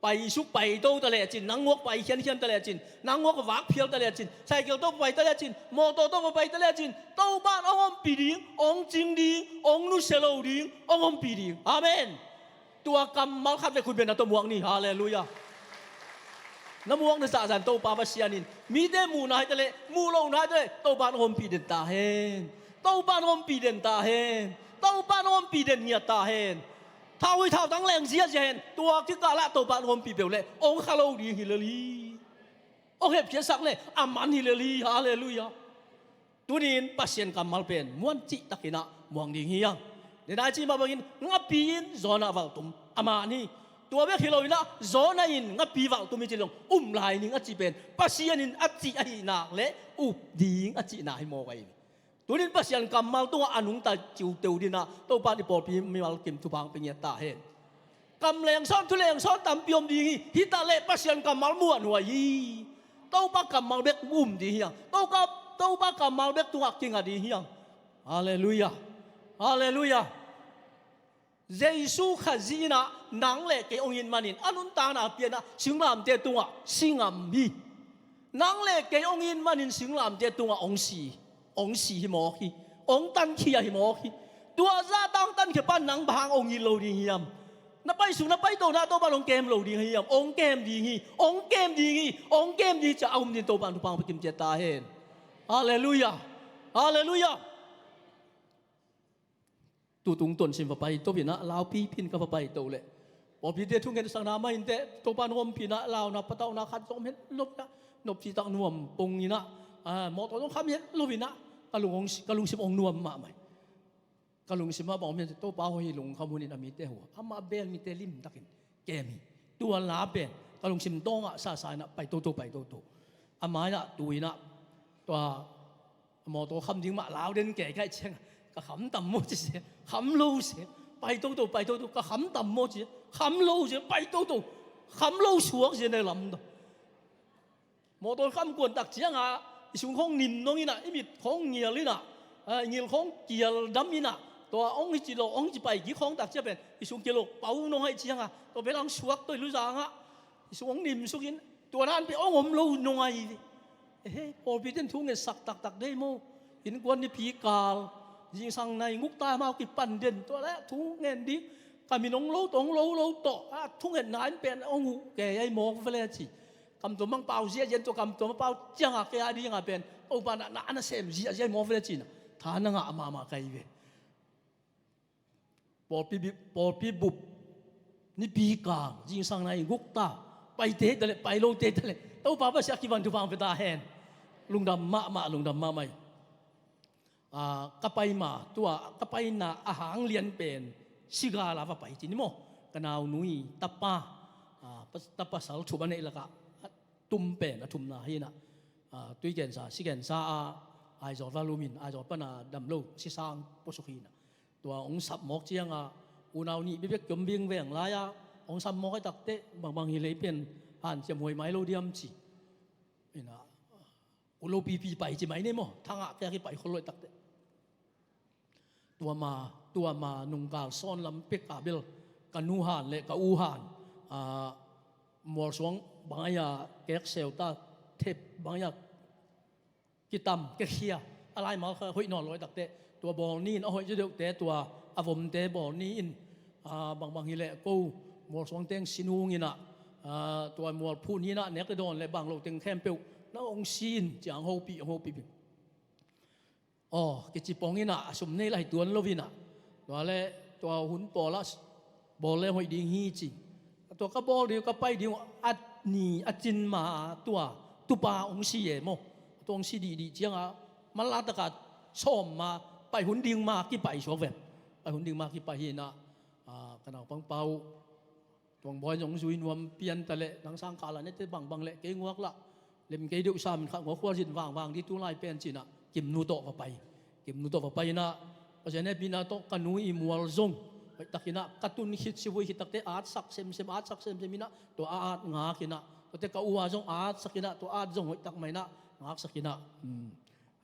Paisuk paito ta lecin, nang guak pai khiankhian ta lecin, nang guak vak phial ta lecin, cycle tawh pai ta lecin, mawtaw tawh pai ta lecin, Topa in hong ompih ding, hong cing ding, hong nusia lo ding, hong ompih ding. Amen. Tua kammal khat vei khut beng na tawh muak ni. Halleluiah. Na muak na zahzah in Topa Pasian in mite muhna hi ta leh, muh lohna hi ta leh, Topa in hong ompih den ta hen. Topa in hong ompih den ta hen. Topa in hong ompih den ngiat ta hen. Thau hi, thautang leng ziahziah hen. Tua kikal ah Topa in hong ompih peuh leh hong kha lo ding hi lel hi. Hong hepkhiatsak leh a man hi lel hi. Halleluiah. Tuni-in Pasian kammal pen muan cihtakin ah muang ding hi hang. Denai cih mah bangin ngapi in Jonah valhtum a man hi. Tua bek hi loin ah Jonah in ngapi valhtum hi ci leh zong um lai ning a cih pen Pasian in a cih ahih nak leh up ding a cihna hi mawk ahi. Tuni-in Pasian kammal tungah a nungta ciuteu dingin ah Topa in i pawlpi mimal kim thupha hong pia ngiat ta hen. Kam lengsawn, thu lengsawn tampi om ding hi. Hi ta leh Pasian kammal muanhuai hi. Topa kammal bek um ding hi hang. Topa, Topa kammal bek tungah kinga ding hi hang. Halleluiah. Halleluiah. Jesu Khazih in ah nang leh kei hong it manin a nuntakna a pianna singlamteh tungah si ngam hi. Nang leh kei hong it manin singlamteh tungah hong si, hong si hi mawk hi. Hong tankhia hi mawk hi. Tua zahtak hong tankhia pa in nang bang hang hong it lo ding hiam? Na paisuk na paitona Topa in hong kem lo ding hiam? Hong kem ding hi. Hong kem ding hi. Hong kem ding hi ci-a a um dingin Topa in thupha hong pia kim ciat ta hen. Halleluiah. Halleluiah. Tutung Tonzang va paito in ah, Lau Philippines ka va paito leh, pawlpite thungetsakna mah inteh, Topa in hong ompih in ah, launa patauhna khat zong om het lo in ah, nopci tak nuam pong in ah, ah, mawtaw zong kham het lo in ah, ka lung hong si-, ka lungsim hong nuam mahmah hi. Ka lungsim ah bang om hiam cih leh, Topa hoih hi, lungkham hun in a mite huh a, amah bel mite limtakin kem hi. Tua la pen ka lungsim tawngah sasa in ah pai toto, pai toto. A mai-ah tu in ah tua mawtaw kham ding mah lau den kei ka hih ciangah, ka kham tam maw ci se, kham lo se, pai toto, pai toto, ka kham tam maw ci se, kham lo se, pai toto, kham lo suak se, na lamdang. Mawtaw kham kuan tak ciangah i sung khawng nim nong in ah, i mit khawng ngial in ah, ah, i ngil khawng kial dam in ah, tua hong hi ci lo, hong hi ci pai kik khawng tak ciang pen i sung kilok pau nong ahih ciangah, tua pen hong suak toi luzang ah, i sung hong nim suk in, tua dan pen hong om lo nong ahi ve. Ehe, pawlpite in thu ngetsak taktak dei maw. Innkuan nipi kal, zingsang nai nguk ta, amau kipan den, tua leh thu ngen ding, ka min hong lo tawh, hong lo lo tawh, a thu ngetna in pen hong huh kei ahi mawk ve leh ci. Kamtuam bang pau ziahziah in, tua kamtuam a pau ciangah kei a dingah pen Topa in ah na sem ziahziah ahi mawk ve leh ci-in ah tha na ngah mahmah ka hi ve. Pawlpi bi-, pawlpi bup, nipi kal, zingsang nai nguk ta, paite hi ta leh, pai lote hi ta leh, Topa Pasian a kivan thupha hong pia ta hen. Lungdam mahmah, lungdam mahmah hi. Ah, ka pai ma, tua ka paina a hang lian pen Sigala va pai ci ni maw. Ka naunu i tapa, ah, pa-, tapasal thum a neih lakah a tum pen a thumna hi in ah, ah, tui kensa, si kensa a, Aizawl va lum in, Aizawl pan a dam lo, si sang puasuk hi in ah. Tua hong sap mawk ciangah unau nih bibek kiom bing veng lai-ah hong sap mawk ahih takteh, bangbang hi leh pen hanciam huai mai lo diam ci. In ah, ut lo pipi pai ci mai ni maw, thangah kei a kipai khol lo ahih takteh. Tua ma, tua ma nungkal sawn lam pek a bel ka nu han leh ka u han, ah, mualsuang bang ahi a kek seu ta, thep bang ahi a kitam, kekhia, a laimal kha hoih nawn lo ahih takteh, tua bawl ni in, a hoih deuhdeuhte tua a vomte bawl ni in, ah, bangbang hi leh ko mualsuang teng sin ung in ah, ah, tua mual phuh ni in ah nek le dawn leh bang lo teng khempeuh na hong si in ci-a hong hopih, hong hopih. Aw, kici pong in ah, a sum nei lai tuan lo in ah. Tua leh tua hun pawl ah bawl le hoih ding hi ci. Tua ka bawl ding uh, ka pai ding uh, a ni a cin ma tua tupa hong si e maw. Tua hong si dihdih ciangah manla taka sawm ma, pai hun ding ma kipai suak ve. Pai hun ding ma kipai hi inah, ah, ka naupang pa uh, Tuang Bawi in zong zui nuam pian ta leh, nang sang kha la nete bangbang leh kei nguak lah, lem kei deuh sam in kha nguak khua zin vangvang dih tu lai pen ci inah Kimnu tawh va pai. Kimnu tawh va pai inah Pasian hehpihna tawh ka nu i mual zong hoihtak inah ka tun khit, sivui khit takte atsak semsem, atsak semsem inah tua a at ngak inah, tuate ka u a zong atsak inah tua at zong hoihtak mah inah ngaksak inah, um,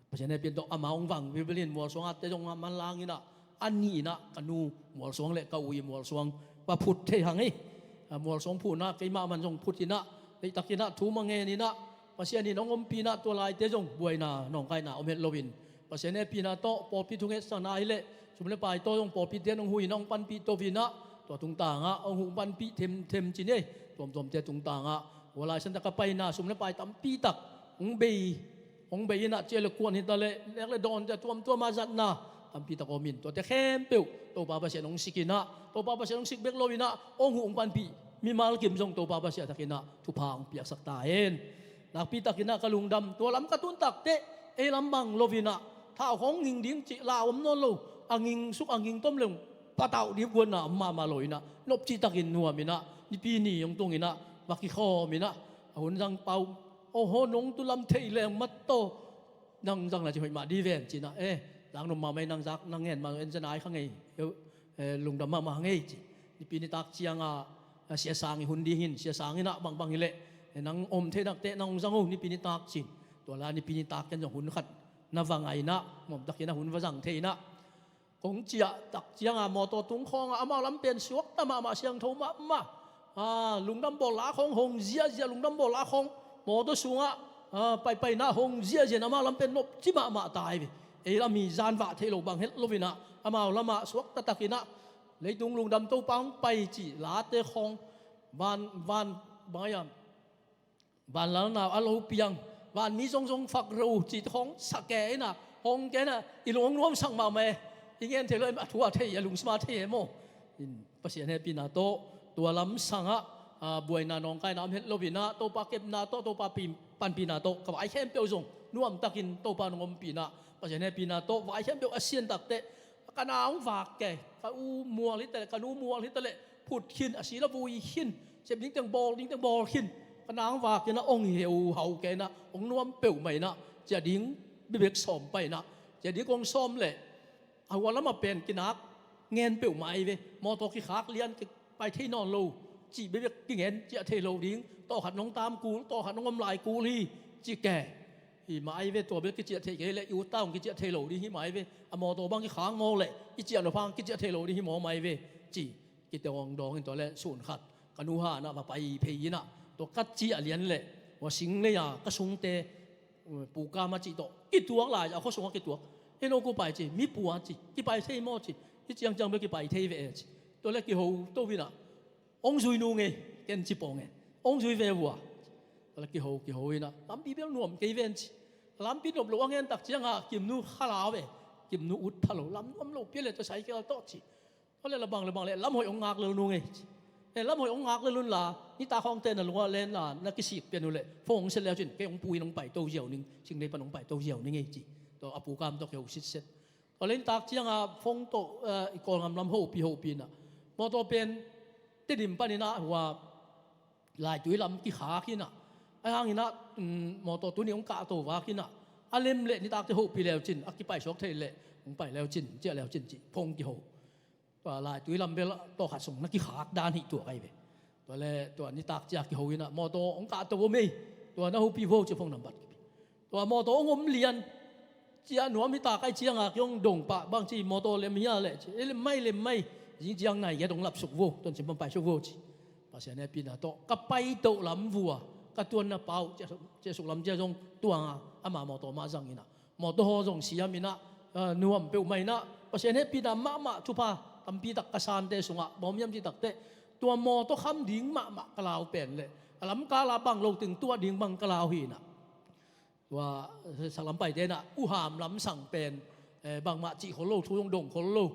Pasian hehpihna tawh ama hong vang vilvel in mualsuang atte zong a manlang inah, a nih inah ka nu mualsuang le ka u i mualsuang va phut thei hang hi. A, mualsuang phutna keimah man zong phut inah, deihtak inah thu mah ngen inah, Pasian in hong ompih inah tua laite zong buaina nawngkaina om het loin, Pasian hehpihna tawh pawlpi thungetsakna hileh sum le pai tawh zong pawlpite in hong hu inah hong panpih to inah, tua tungtangah hong hu hong panpih themthem ci ni ei. Tuamtuamte tungtangah hua lai santa ka paina sum le pai tampitak hong bei hong bei inah, ciah le kuan hi ta leh nek le dawn ciah tuamtuam a zatna tampitak om in, tuate khempeuh Topa Pasian hong sik inah, Topa Pasian hong sik bek lo inah hong huh hong panpih mimal kim zong Topa Pasian a takinah thupha hong piaksak ta hen. Nakpitak inah ka lungdam, tua lam ka tun takteh ei lam bang lo inah thau khawng nging ding cih lau om nawn lo, a nging suk a nging tom leng patauh ding guanna om mahmah lo inah nopcih takin nuam inah Nipi ni hong tung inah va kikhawm inah a hun zang pau. Oho, nong tu lam thei leng mat tawh nang zang la ci hoih mah dih ven ci inah, eh, zang nop mahmah ei, nang zak nang ngen mah en zan ai kha ngei, eh, lungdam mahmah ngei ci. Nipi nitak ciangah, ah, Sia Sang i hun ding hi in, Sia Sang inah bangbang hileh, eh, nang om thei nakteh nang hong zang o nipi nitak ci in. Tua la nipi nitak ken zong hun khat na va ngai inah, mawmtak inah hun va zang thei inah. Kong ciah tak ciangah mawtaw tung khawngah amau lam pen suakta mahmah, siangtho mahmah. Ah, lungdam bawl la khawng hong ziahziah, lungdam bawl la khawng mawtaw sungah, ah, paipaina hong ziahziah, amau lam pen nopci mahmah ta hi ve. Ei lam hi zan vah theih lo bang het lo inah amau lamah suakta tak inah leitung lungdam Topa hong pai cih late khawng van, van, bang ai a Vanlalna a lo piang, vanmi zongzong fak ro cih khawng sa ke inah, hong ke inah i lung hong nuamsak mahmah e. I ngen thei lo, a thu a thei, a lungsim a thei e maw. In Pasian hehpihna tawh tua lam sangah, ah, buaina nawngkaina om het lo inah Topa kepna tawh, Topa pi-, panpihna tawh ka vai khempeuh zong nuamtakin Topa nong ompih inah Pasian hehpihna tawh vai khempeuh a sian takteh ka na hong vak ke, ka u mual hi ta leh, ka nu mual hi ta leh phut khin, a si la vui khin, sep ding teng bawl, ding teng bawl khin, ka na hong vak inah hong heuhau ke inah hong nuam peuhmah inah ciah ding bebek sawm pai inah, ciah ding kong sawm leh a hua lamah pen kinak ngen peuhmah ahi ve. Mawtaw kikhak lian, kipai thei nawn lo cih bebek kingen, ciah thei lo ding, tawh khat nong tam kul, tawh khat nong om lai kul hi ci ke. Hi mah ahi ve, tua bel kiciah thei kei leh i utta hong kiciah thei lo ding hi mah ahi ve. A mawtaw bang kikhak maw leh i ciah nop hang kiciah thei lo ding hi maw mah ahi ve ci. Kiteng hong dawng in tua leh sun khat ka nu hanah va pai phei inah, tua ka ciah lian leh hua sing lei-a ka sungte, uh, pukam a cih tawh kituak lai, a khua sungah kituak. Hei no ku pai ci, mi pua ci, kipai thei maw ci, hi ciangciang bel kipai thei ve e ci. Tua leh kiho to inah hong zui nung ei, ken ci pawng e. Hong zui ve vua. Tua leh kiho, kiho inah lampi bel nuam kei ven ci. Lampi nop lo a ngen tak ciangah Kimnu kha lau e. Kimnu ut pha lo, lam nuam lo pia leh tua cycle tawh ci. Tua leh la bang le bang leh lam hoih hong ngak lel nung ei ci. Eh, lam hoih hong ngak lel un la, nitak khawngte na lungah len la, na kisik pian uh leh phone hong set leu cin kei hong pu in hong paito ziau ning, Singnei pan hong paito ziau ning ei ci. Tua a pukam tawh kiho sitset. Tua leh nitak ciangah phone tawh, eh, i Kawlgam lam hopih hopih inah mawtaw pen Tedim pan inah hua Laitui lam kikhak inah, ahi hang inah, um, mawtaw tuni hong kahto vak inah, a lem leh nitakte hopih leu cin, a kipai suak thei leh hong pai leu cin, ciah leu cin ci phone kiho. Tua Laitui lam bel tawh khat sung na kikhak dan hi tuak ahi ve. Tua leh tua nitak ciah kiho inah mawtaw hong kahto om ei, tua na hopih vo ci phone nambat kipih. Tua mawtaw hong om lian, ciah nuam hi ta kei ciangah kei hong dong pah, bang ci mawtaw lem hia leh ci, eh, lem mai, lem mai, zing ciang nai giat hong lap suk vo, Tonzang pan pai suk vo ci. Pasian hehpihna tawh ka paito lam vua, ka tuanna pau, ciah suk, ciah suk lam ciah zong tuangah ama mawtaw mah zang inah, mawtaw haw zong siam inah, ah, nuam peuhmah inah, Pasian hehpihna mahmah, thupha tampitak ka sante sungah bawm hiam cih takteh, tua mawtaw kham ding mahmah ka lau pen leh a lamkal a bang lo teng tuah ding bang ka lau hi inah. Tua, eh, saklam paite inah uham lamsang pen, eh, bangmah cih khol lo, thu zong dong khol lo.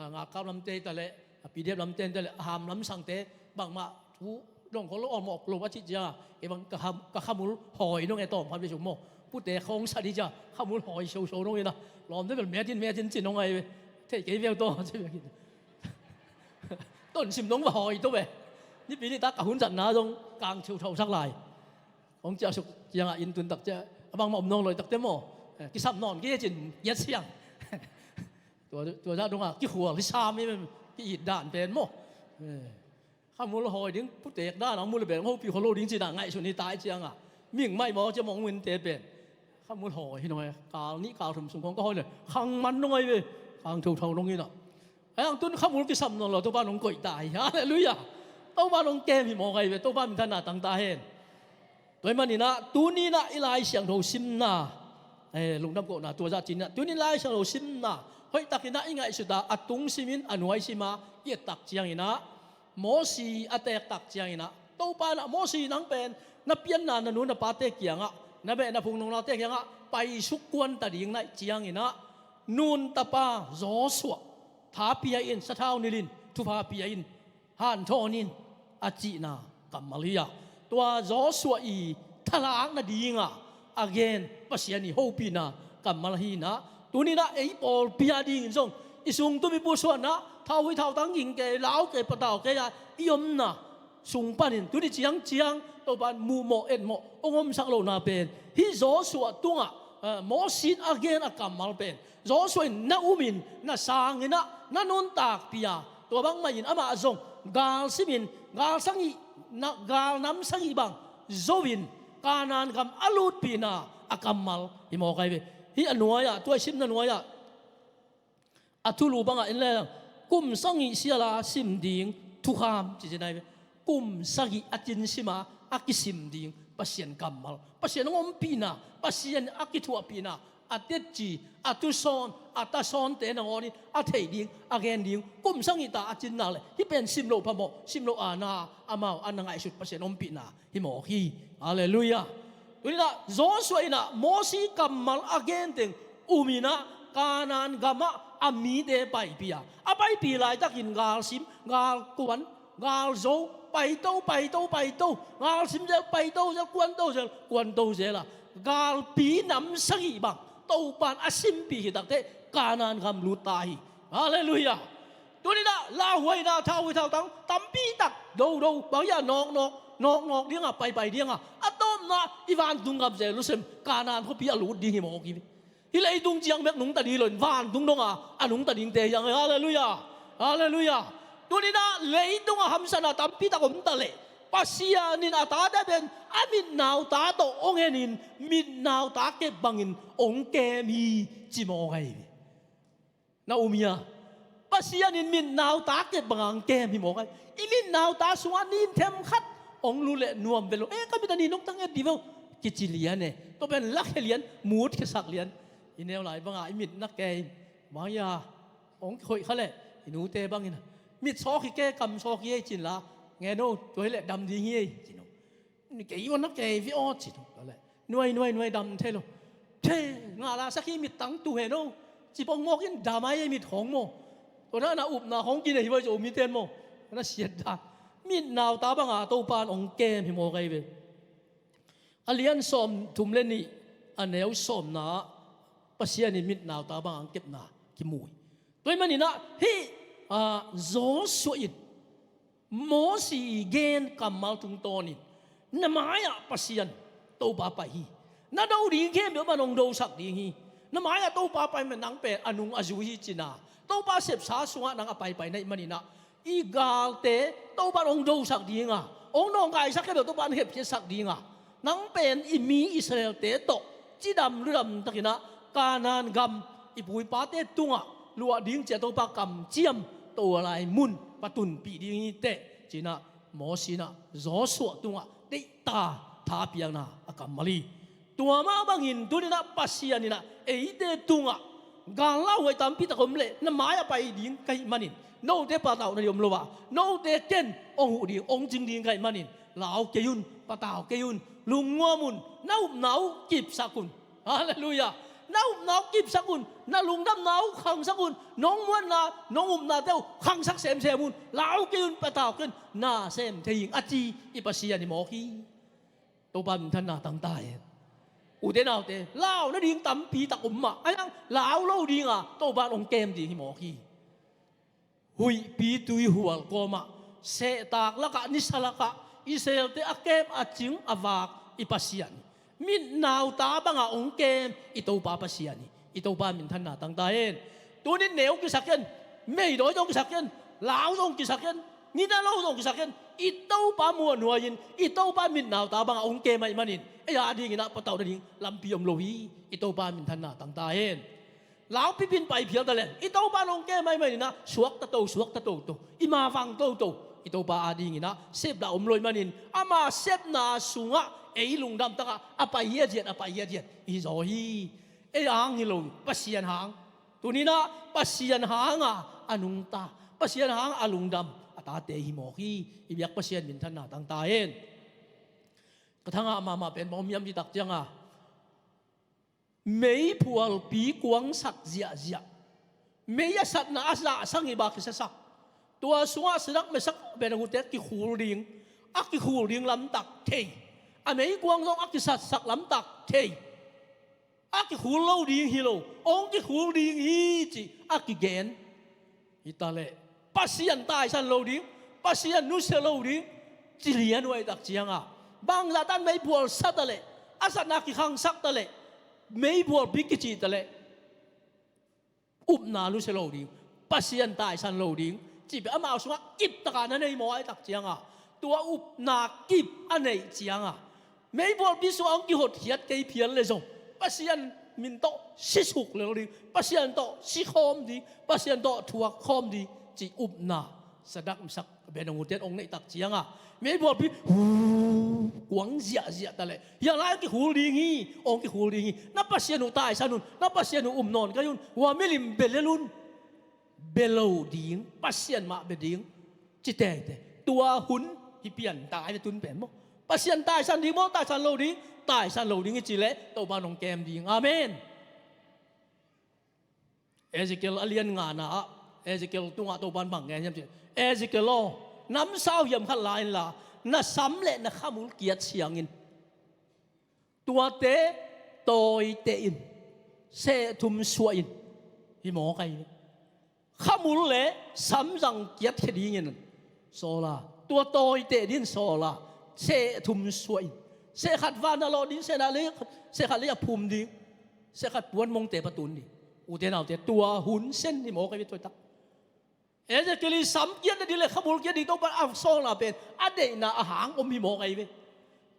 a, Ngakau lamte hi ta leh, a, P D F lamte hi ta leh, a ham lamsangte bangmah thu dong khol lo, awlmawh lo a cih ciangah, kei bang ka kham-, ka khamul hawi nong e tawm khat ve sung maw. Pute khawng sat hi ciah khamul hawi soso nong in a, lawmte bel metin metin ci nong ai ve. Thei kei veu tawh ci ve. Tonsim nong va hawi to ve. Nipi ni ta ka hun zatna zong kang theuthau sak lai. Hong ciah suk ciangah inn tun tak ciah a bangmah om nawn lo i takte maw. Eh, kisam nawn kei cin ngiat siang. Tua, tua zah dongah kikhual hi sam hi, ki-it dan pen maw. Eh, khamul hawi ding, putek dan a mul pen hopih khol lo ding cin a ngaihsun hi ta i ciangah, ming maimawh ciah mawng minte pen khamul hawi hi nong e. Kal nih kal thum sung khawng ka hawi le khang man nong ai ve. Kang theuthau nong in a. Ahi hang tun khamul kisam nawn lo, Topa nong koih ta hi. Halleluiah. Topa nong kem hi mawk ahi ve, Topa minthanna tang ta hen. Tua ahih manin ah, tuni in ah i Lai Siangtho simna, eh, lungdam kohna tua zah cin in ah, tuni in Lai Siangtho simna hoihtakin ah i ngaihsut a, a tung simin a nuai sima i et tak ciangin ah, Mosi a teek tak ciangin ah, Topa in ah, Mosi, nang pen na pianna na nu na pate kiangah, na beh na phung nungnate kiangah paisuk kuan ta ding na hih ciangin ah, Nun tapa Joshua, tha pia in, sathau nilh in, thupha pia in, hanthawn in, a cihna kammal hi a. Tua Joshua i thalak nadinga a gen Pasian i hopihna kammal ahi in ah, tuni in ah ei pawlpi a dingin zong, i sung tum i pusuanna, thau hi thautang ging kei, lau kei, patau kei a i omna sung panin tuni ciangciang Topa in muhmawh etmawh hong omsak lohna pen hih Joshua tungah, eh, Mosi in a gen a kammal pen Joshua in na umin, na sanginah, na nuntakpih a, tua bangmah in amah zong gal simin, gal sangih, na, gal nam sangih bang zoin Kanaan gam a lutpihna a kammal hi mawk ahi ve. Hih a nuai-ah, tua i simna nuai-ah, a thulu bangah en le kum sagih siala sim ding thukham ci-in ahi ve. Kum sagih a cin sima a kisim ding Pasian kammal, Pasian hong ompihna, Pasian a kithuahpihna, a tetci, a tusawn, a tasawnte nangawnin a theih ding, a gen ding kum sagih ta a cin nak leh, hih pen sim loh phamawh, sim loh a na, amau a na ngaihsut Pasian ompihna hi mawk hi. Halleluiah. Tuni in ah Joshua in ah Mosi kammal a genteng umin ah Kanaan gamah a mite paipih a, a paipih laitakin gal sim, gal kuan, gal zo, paito, paito, paito, gal sim zel, paito zel, kuanto zel, kuanto zel a, galpi nam sagih bang Topa in a simpih khit takteh Kanaan gam lut ta hi. Halleluiah. Tuni in ah lauhuaina, thau hi thautang tampi tak dodo, bang hiam, nawknawk, nawknawk ding a, paipai ding a, a tawpna i vantung gam Jerusalem, Kanaan khuapi a lut ding hi mawk hi. Hih leitung ciang bek nungta ding hi loin vantung dong a a nungta dingte hi hang. Halleluiah. Halleluiah. Tuni in ah leitung a hamsatna tampi tak om ta leh, Pasian in a tate pen a mitnauta tawh hong enin mitnauta kep bangin hong kem hi ci mawk ahi ve. Na um hia? Pasian in mitnauta kep banga hong kem hi mawk ahi. I mitnauta sungah nin themkhat hong lut leh nuam ve lo. Eh, ka mit a nin hong tang et dih vo, kici lian e. Tua pen lakhia lian, mut khiasak lian. I neu lai banga i mit na kei, bang hiam, hong kikhoih kha leh i nute bangin, mit sawk hi kei, kam sawk hi ei ci-in la, ngen o, tua hi leh dam ding hi ei ci-in o. Kei ua na kei ve aw ci-in o. Tua leh nuai, nuai, nuai, dam thei lo. Thei, ngah la sak hi, mittang tu hen o. Ci pongmawk in dam a, ei mit khawng maw. Tua na, na upna khawng kinei hi vai zo mite maw. Na siat dan. Mitnauta banga Topa in hong kem hi mawk ahi ve. A lian sawmthum le nih, a neu sawmna ah Pasian in mitnauta banga hong kepna kimu hi. Tua ahih manin ah hih, ah, Joshua in Mosi i gen kammal tungtawnin, na mai-ah Pasian Topa pai hi. Na do ding khempeuh pan hong dosak ding hi. Na mai-ah Topa pai mah, nang pen a nung a zui hi ci-in ah, Topa sepsa sungah nang a paipai na hih manin ah, i galte Topa in hong dosak ding a, hong nawngkaisak khempeuh Topa in hepkhiatsak ding a, nang pen i mi Israel-te tawh cidam ludam takin ah Kanaan gam i pu i pate tungah luah ding ci-a Topa kamciam, tua lai mun patunpih ding hi teh ci-in ah Mosi in ah Joshua tungah deihta thapiakna a kammal hi. Tua mah bangin tuni in ah Pasian in ah eite tungah gal lauhuai tampi tak om leh, na mai-ah pai ding ka hih manin, note patauh nading om lo a, note ken hong huh ding, hong cing ding ka hih manin, lau kei un, patau kei un, lungnuam un, na upna uh kipsak un. Halleluiah. Na upna uh kipsak un, na lungdamna uh khangsak un, nong muanna, nong upnate uh khangsak semsem un, lau kei un, patau kei un, na sem thei ing a ci i Pasian hi mawk hi. Topa minthanna tangta hen. Ute naute, lau nading tampi tak om mah, a hiang lau lo dinga Topa in hong kem ding hi mawk hi. Huihpi tuihual kawmah, sehtak lakah, nisa lakah, Israelte a kem, a cing, a vak i Pasian, mitnauta banga hong kem i Topa Pasian hi. I Topa minthanna tangta hen. Tunin neu kisak hen, meidawi zong kisak hen, lau zong kisak hen, ngina lo zong kisak hen, i Topa muanhuai in, i Topa mitnauta banga hong kem ahih manin, ei a dinginah patau nading lampi om lo hi. I Topa minthanna tangta hen. Lau pipin pai phial ta leh, i Topa in hong kem ahih maninah suakta to, suakta toto, i mavang toto. I Topa a dinginah sepdah om lo ahih manin, ama sepna sungah ei lungdam takah a pai hiathiat, a pai hiathiat i hi zaw hi. Ei hang hi lo, Pasian hang. Tuninah Pasian hanga a nungta, Pasian hanga a lungdam a tate hi mawk hi. I biak Pasian minthanna tangta hen. Ka thangah mahmah pen bang om hiam cih tak cianga, meiphualpi kuangsak ziahziah, mei a satna a zahsang hi, bak kisasak. Tua sungah Sadrak, Mesak, Abednego te kikhul ding, a kikhul ding lamtak thei, a meikuang zong a kisatsak lamtak thei, a kikhul lo ding hi lo, hong kikhul ding hi cih a kigen hi ta leh, Pasian taisan lo ding, Pasian nusia lo ding ci lian uh ahih tak cianga, bangzah tan meiphual sa ta leh, a satna kikhangsak ta leh, meiphualpi kici ta leh, upna nusia lo ding, Pasian taisan lo ding cih pen amau sungah kiptaka na nei maw ahih tak cianga, tua upna kip a neih cianga, meiphualpi sungah hong kihotkhiat kei phial leh zong, Pasian min tawh sisuk lel ding, Pasian tawh sikhawm ding, Pasian tawh thuakkhawm ding cih upna Sadrak, Mesak, Abednego ten hong neih tak cianga, meiphualpi huu kuang ziahziah ta leh, hia lai kikhul ding hi, hong kikhul ding hi. Na Pasian uh taisan un, na Pasian uh um nawn kei un, hua milim bia lel un. Bia lo ding, Pasian mah bia ding ci teitei. Tua hun hi pian ta ai ve, tun pen maw. Pasian taisan ding maw, taisan lo ding? Taisan lo ding hi ci leh Topa in hong kem ding. Amen. Ezekiel a lian ngana ah, Ezekiel tungah Topa in bang gen hiam cih leh, Ezekiel aw, namsau hiam khat la inla, na sam le na khamul kiat siang in. Tuate tawiteh in, sehthum suah in, hi mawk ahi ve. Khamul le samzang kiatkhia dingin sawla, tua tawiteh dingin sawla, sehthum suah in, sehkhat van a lawh ding, sehna lei, sehkhat lei a phum ding, sehkhat puanmongte pa tun ding. Ute naute, tua hun sen hi mawk ahi ve, tuaitak. Ezekiel i sam kiat nading le khamul kiat ding Topa in a sawlna pen a deihna a hang om hi mawk ahi ve.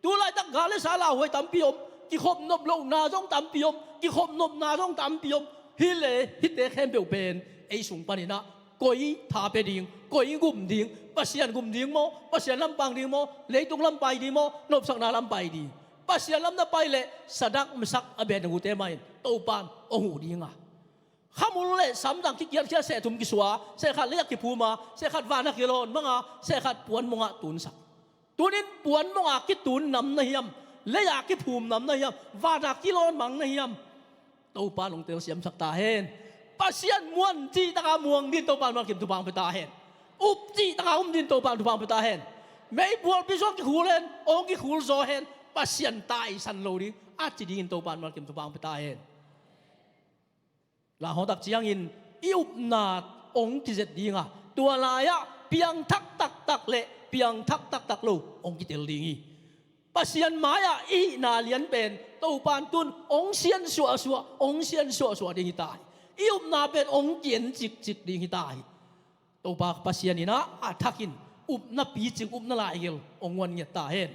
Tu laitak gal le sa lauhuai tampi om, kikhop nop lohna zong tampi om, kikhop nopna zong tampi om. Hi le hihte khempeuh pen ei sung paninah koi tha pia ding, koi gum ding, Pasian gum ding maw, Pasian lam pang ding maw, leitung lam pai ding maw, nopsakna lam pai ding? Pasian lam na pai leh Sadrak, Mesak, Abednego te mah in Topa in hong huh ding a. Khamul le samzang kikiatkhia, sehthum kisua, sehkhat lei-ah kiphuma, sehkhat van-ah kilawn manga, sehkhat puanmongah tunsak. Tunin puanmongah kitun nam na hiam, lei-ah kiphum nam na hiam, van-ah kilawn mang na hiam, Topa in hong telsiamsak ta hen. Pasian muan cihtaka muang din Topa in malkim thupha hong pia ta hen. Up cihtaka um din Topa in thupha hong pia ta hen. Meiphualpi sungah kikhul hen, hong kikhul zaw hen. Pasian taisan lo ding a ci dingin Topa in malkim thupha hong pia ta hen. Lauhuai tak ciangin i upna hong kizet dinga, tua lai-ah piangthak taktak le piangthak taktak lo hong kitel ding hi. Pasian mai-ah i hihna lian pen Topa in tun hong sian suahsuah, hong sian suahsuah ding hi ta hi. I upna pen hong kien cikcik ding hi ta hi. Topa Pasian in ah a thakin upna picing, upna laigel hong guan ngiat ta hen.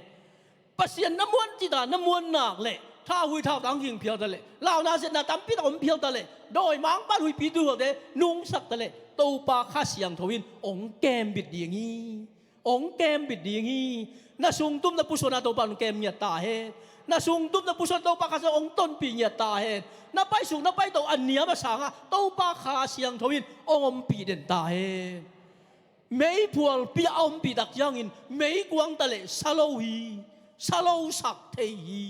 Pasian na muan cihta na muan nak leh thauhuih thautang ging phial ta leh, launa zetna tampi tak om phial ta leh, dawimangpa'n huihpi tuihualte nungsak ta leh, Topa Kha Siangtho in hong kembit ding hi. Hong kembit ding hi. Na sungtum na pusuan ah Topa in hong kem ngiat ta hen. Na sungtum na pusuan Topa Kha Siangtho in hong tonpih ngiat ta hen. Na paisuk na paito a niam a sangah Topa Kha Siangtho in hong ompih den ta hen. Meiphualpi a ompih tak ciangin meikuang ta leh sa lo hi. Sa lo sak thei hi.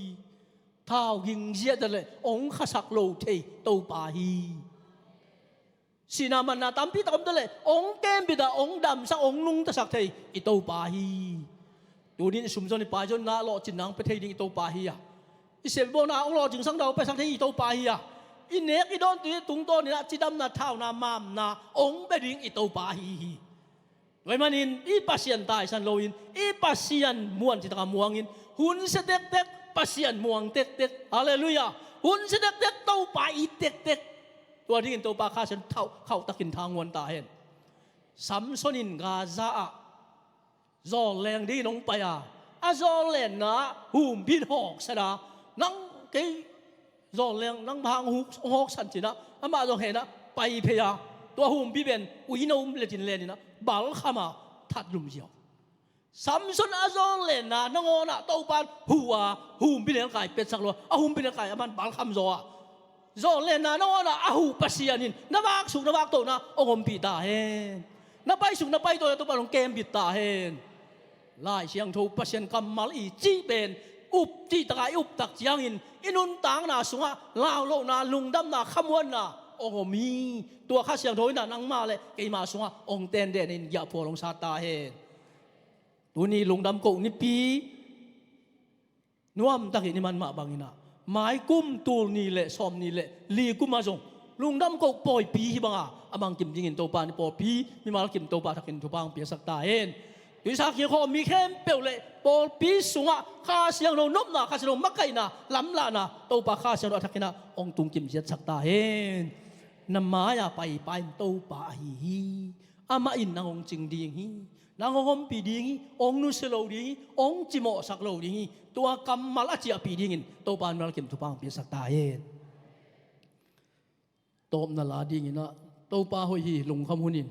Thau ging ziahta leh hong khasak lo thei Topa hi. Sihna manna tampi tak om ta leh hong kempih a, hong damsak, hong nungtasak thei i Topa hi. Tuni-in i sum zon, i pai zon na lawhcinna hong pia thei ding i Topa hi a, i sep bawlna hong lawhcing sang dau piasak thei i Topa hi a, i nek i dawn tui tungtawnin ah cidamna, thauna, mamna hong pia ding i Topa ahi hi. Tua ahih manin i Pasian taisan loin, i Pasian muan citak a muangin, hun sia tektek, Pasian muang tektek. Halleluiah. Hun sia tektek, Topa it tektek. Tua dingin Topa Kha Siangtho khauhtakin thanguan ta hen. Samson in Gaza ah zawlleng dingin hong pai a, a zawllenna ah humpi in hawksan a, nang kei zawlleng nang bang hang huk, hong hawksan, ci-in ah amah zong hen a pai phei a, tua humpi pen uino um le cin lenin ah balkham a that lum ziau. Samson a zawllenna nangawn ah Topa in huh a, humpi in hong kai petsak lo a, a humpi in hong kai, aman balkham zaw a. Zawllenna nangawn ah a huh Pasian in na vaksuk, na vaktohna hong ompih ta hen. Na paisuk, na paitohna Topa in hong kembit ta hen. Lai Siangtho Pasian kammal i cih pen up cih tak a i up tak ciangin i nuntakna sungah laulohna, lungdamna, khamuanna hong om hi. Tua Kha Siangtho in ah nangmah le keimah sungah hong tendehna in giahphual hong sat ta hen. Tuni Lungdam Koh Nipi nuamtakin i man mah bangin ah, mai kum tul nih le sawmnih le li kum ah zong Lungdam Koh pawipi hih banga a mang kim dingin Topa in i pawlpi mimal kim Topa thakin thupha hong piasak ta hen. Tuisa kik khawm mi khempeuh le pawlpi sungah Kha Siangtho nopna, Kha Siangtho makaihna, lamlahna Topa Kha Siangtho a thakin ah hong tungkim ziatsak ta hen. Na mai-a paipa in Topa ahi hi. Amah in nang hong cing ding hi. Nang hong ompih ding hi. Hong nusia lo ding hi. Hong cimawhsak lo ding hi. Tua kammal a ciahpih dingin Topa in mimal kim thupha hong piasak ta hen. Tawpna la dingin ah, Topa hoih hi, lungkham hun in,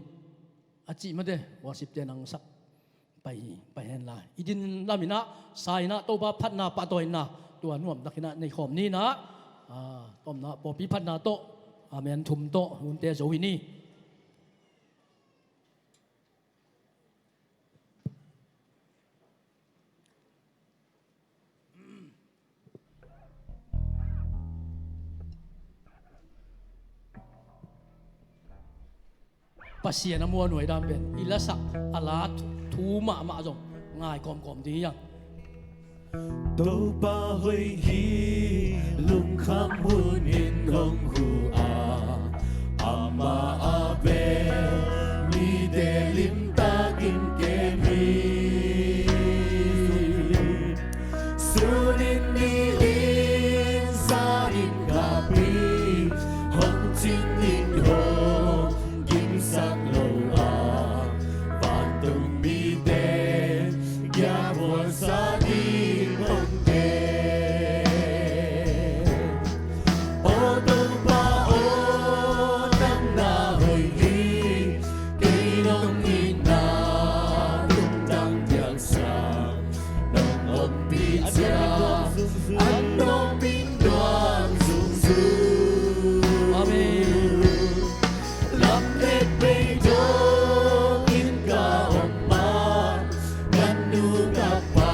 a cih mate, worship-te nang sak pai hi, pai hen la. I din lamin ah, sa-in ah, Topa phatna, pahtawina tua nuamtakin ah nei khawm ni in ah, ah, tawpna pawlpi phatna tawh, amen thum tawh hunte zo hi ni. Pasian a muanhuai dan pen i lasak a la thu mahmah zong ngai kawmkawm ding hi hang. Topa hoih hi, lungkham hun in hong huh a, amah a bel mite limtakin kem hi. Sun in, ni in, za in, kap in, hong cing in hong gimsak lo a, vantung mite giahphual sa ding hong gen. Aw Topa aw, nang na hoih hi, kei nong itna tungtang piangsak nong ompih ciang, an nong pin nuam zungzung. Amen. Lam et beidong in ka om ma, ka nu ka pa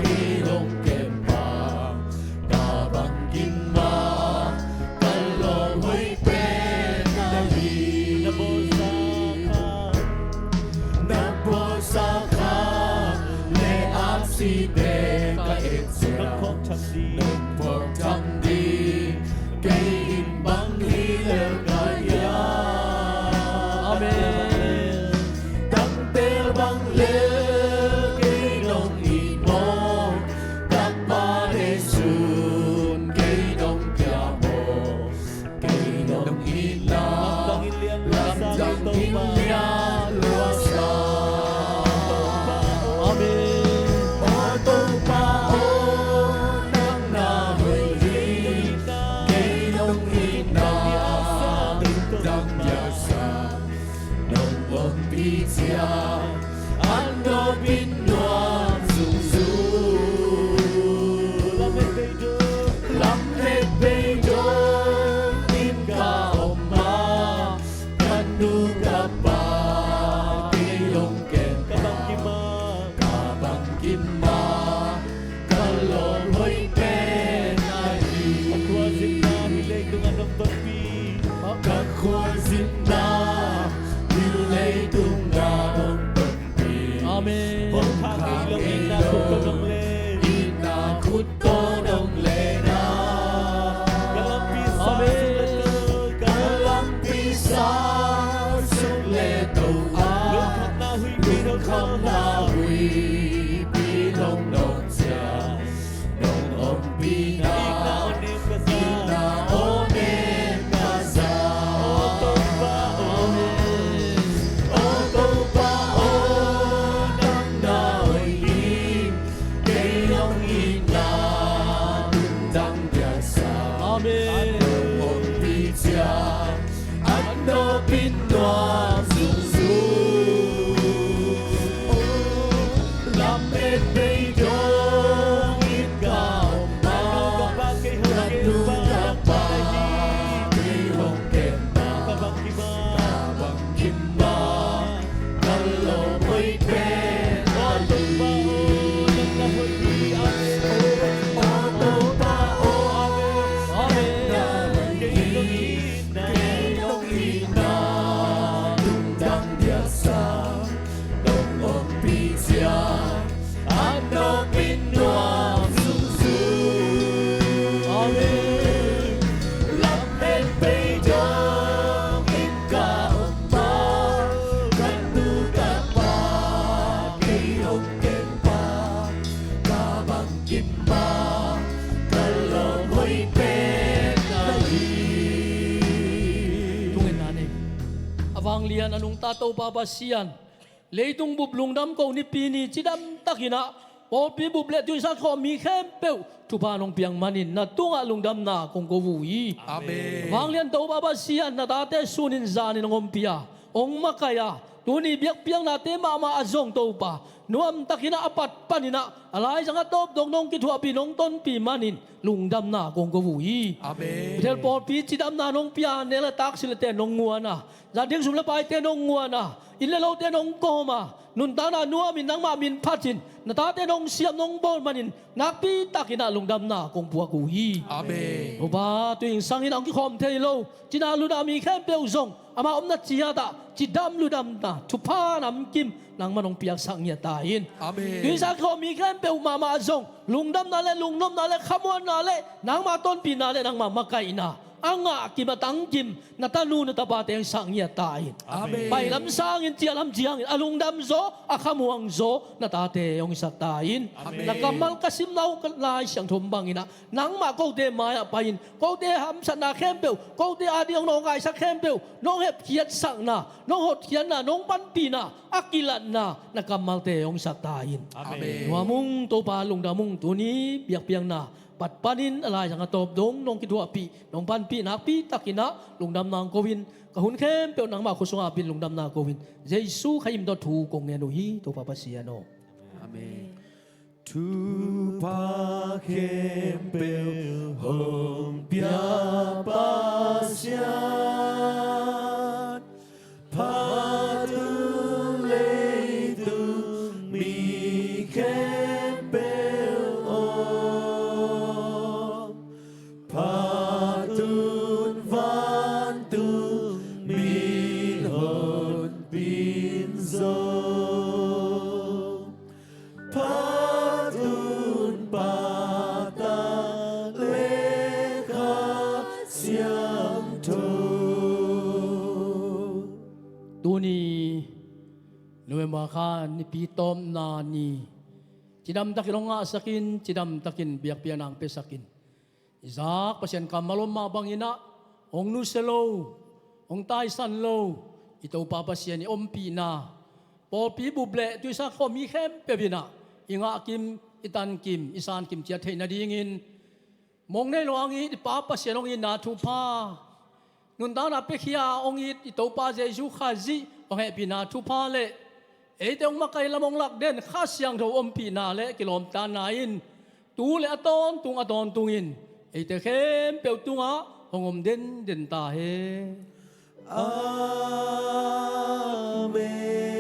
kei hong kem pa, ka bangkim ma, ka lawm hoih pen na hi. Na bawlsa kha, na bawlsa kha le aksi te ka et ciang, nong phawk tham ding kei in bang hi lel ka hiam. Amen. Tangtel bang lel kei nong it maw, ka pa deih sun kei nong pia maw, kei nong itna lamdang in lian luasak. Amen. Aw Topa aw, nang na hoih hi, kei nong itna tungtang piangsak nong ompih ciang, an nong pin nuam zungzung. Lam et beidong in ka om ma, ka nu ka pa kei hong kem, ka bangkim ma, ka bangkim ma, ka lawm hoih pen Pipi nong nong ciat nong ompihna, itna aw nem ka za. Aw Topa aw, aw Topa aw, nang na hoih ding, kei nong itna lungdam piaksa. Amen. Nong ompih ciat a nopin nuam zungzung. Lamet bei dong in ka om ma, ka nu ka pa kei hong kem ma, ka bang kim ma, ka lawm hoih pen a hi. Aw Topa aw, amen. Kei nong itna lungdam piaksa, nong ompih ciat a nopin nuam zungzung. Amen. Lamet bei dong in ka om ma, ka nu ka pa kei hong kem ma, ka bang kim ma, ka lawm hoih pen a hi. Thungetna nei. A vanglian a nungta Topa Pasian, leitung bup lungdam ko nipi ni cidam takin ah pawlpi bup le tuisa khawm mi khempeuh thupha nong piak manin na tungah lungdamna kong ko uh hi. Amen. Vanglian Topa Pasian, na tate sunin zanin hong ompih a, hong makaih a, tuni biakpiaknate mahmah a zong Topa nuamtakin ah a pat panin ah a laizang a tawp dong nong kithuahpih nong tonpih manin lungdamna kong ko uh hi. Amen. Bethel pawlpi cidamna nong pia, nek le tak, silh le ten nong nguan a, zan ding sum le paite nong nguan a, inn le lote nong kawm a, nuntakna nuamin nangmah min phatin na tate nong siam nong bawl manin nakpi takin ah lungdamna kong puak uh hi. Amen. Topa, tu-in sangin a hong kikhawm thei lo cina luna mi khempeuh zong ama omna ciat ah cidam lungdamna thupha namkim nangmah nong piaksak ngiat ta in. Amen. Tu-in sang kikhawm mi khempeuh mahmah zong lungdamna le lungnopna le khamuanna le nangmah tonpihna le nangmah makaihna a ngah kim a tang kim na tanu na tapate hong sak ngiat ta in. Amen. Pailam sangin ciahlam ciangin a lungdam zaw, a khamuang zaw na tate hong hisak ta in. Amen. Na kammal ka simna uh ka Lai Siangtho bangin ah nangmah kote mai-ah pai-in kote hamsatna khempeuh, kote ading hong nong ngaisak khempeuh nong hepkhiatsakna, nong hotkhiatna, nong panpihna a kilatna na kammalte hong hisak ta in. Amen. Nuam ung Topa, lungdam ung. Tuni biakpiakna pat panin a laizang a tawp dong nong kithuahpih nong panpih nakpi takin ah lungdamna hong ko in, ka hun khempeuh nangmah khut sungah pin lungdamna ko in, Jesu Khazih min tawh thu kong ngen uh hi Topa Pasian aw. Amen. Thupha khempeuh hong pia Pasian, phat un leitung mi khempeuh aw, phat un vantung mihonpi in zong, phat un Pa, Ta le Kha Siangtho. Tuni November kha nipi tawpna ni, cidamtakin hong ngahsak in, cidamtakin biakpiakna hong piasak in. I zak Pasian kammal om mah bangin ah hong nusia lo, hong taisan lo i Topa Pasian i ompihna pawlpi bup le tuisa khawm mi khempeuh in ah i ngah kim, i tan kim, i san kim ciat theih nadingin, mong nei lo hong it i Pa Pasian hong itna thupha, nuntakna piakhia hong it i Topa Jesu Khazih hong hehpihna thupha le eite hong makaih lam hong lak den Kha Siangtho ompihna le kilawmtatna in tu le a tawntung a tawntungin eite khempeuh tungah hong om denden ta hen. Amen.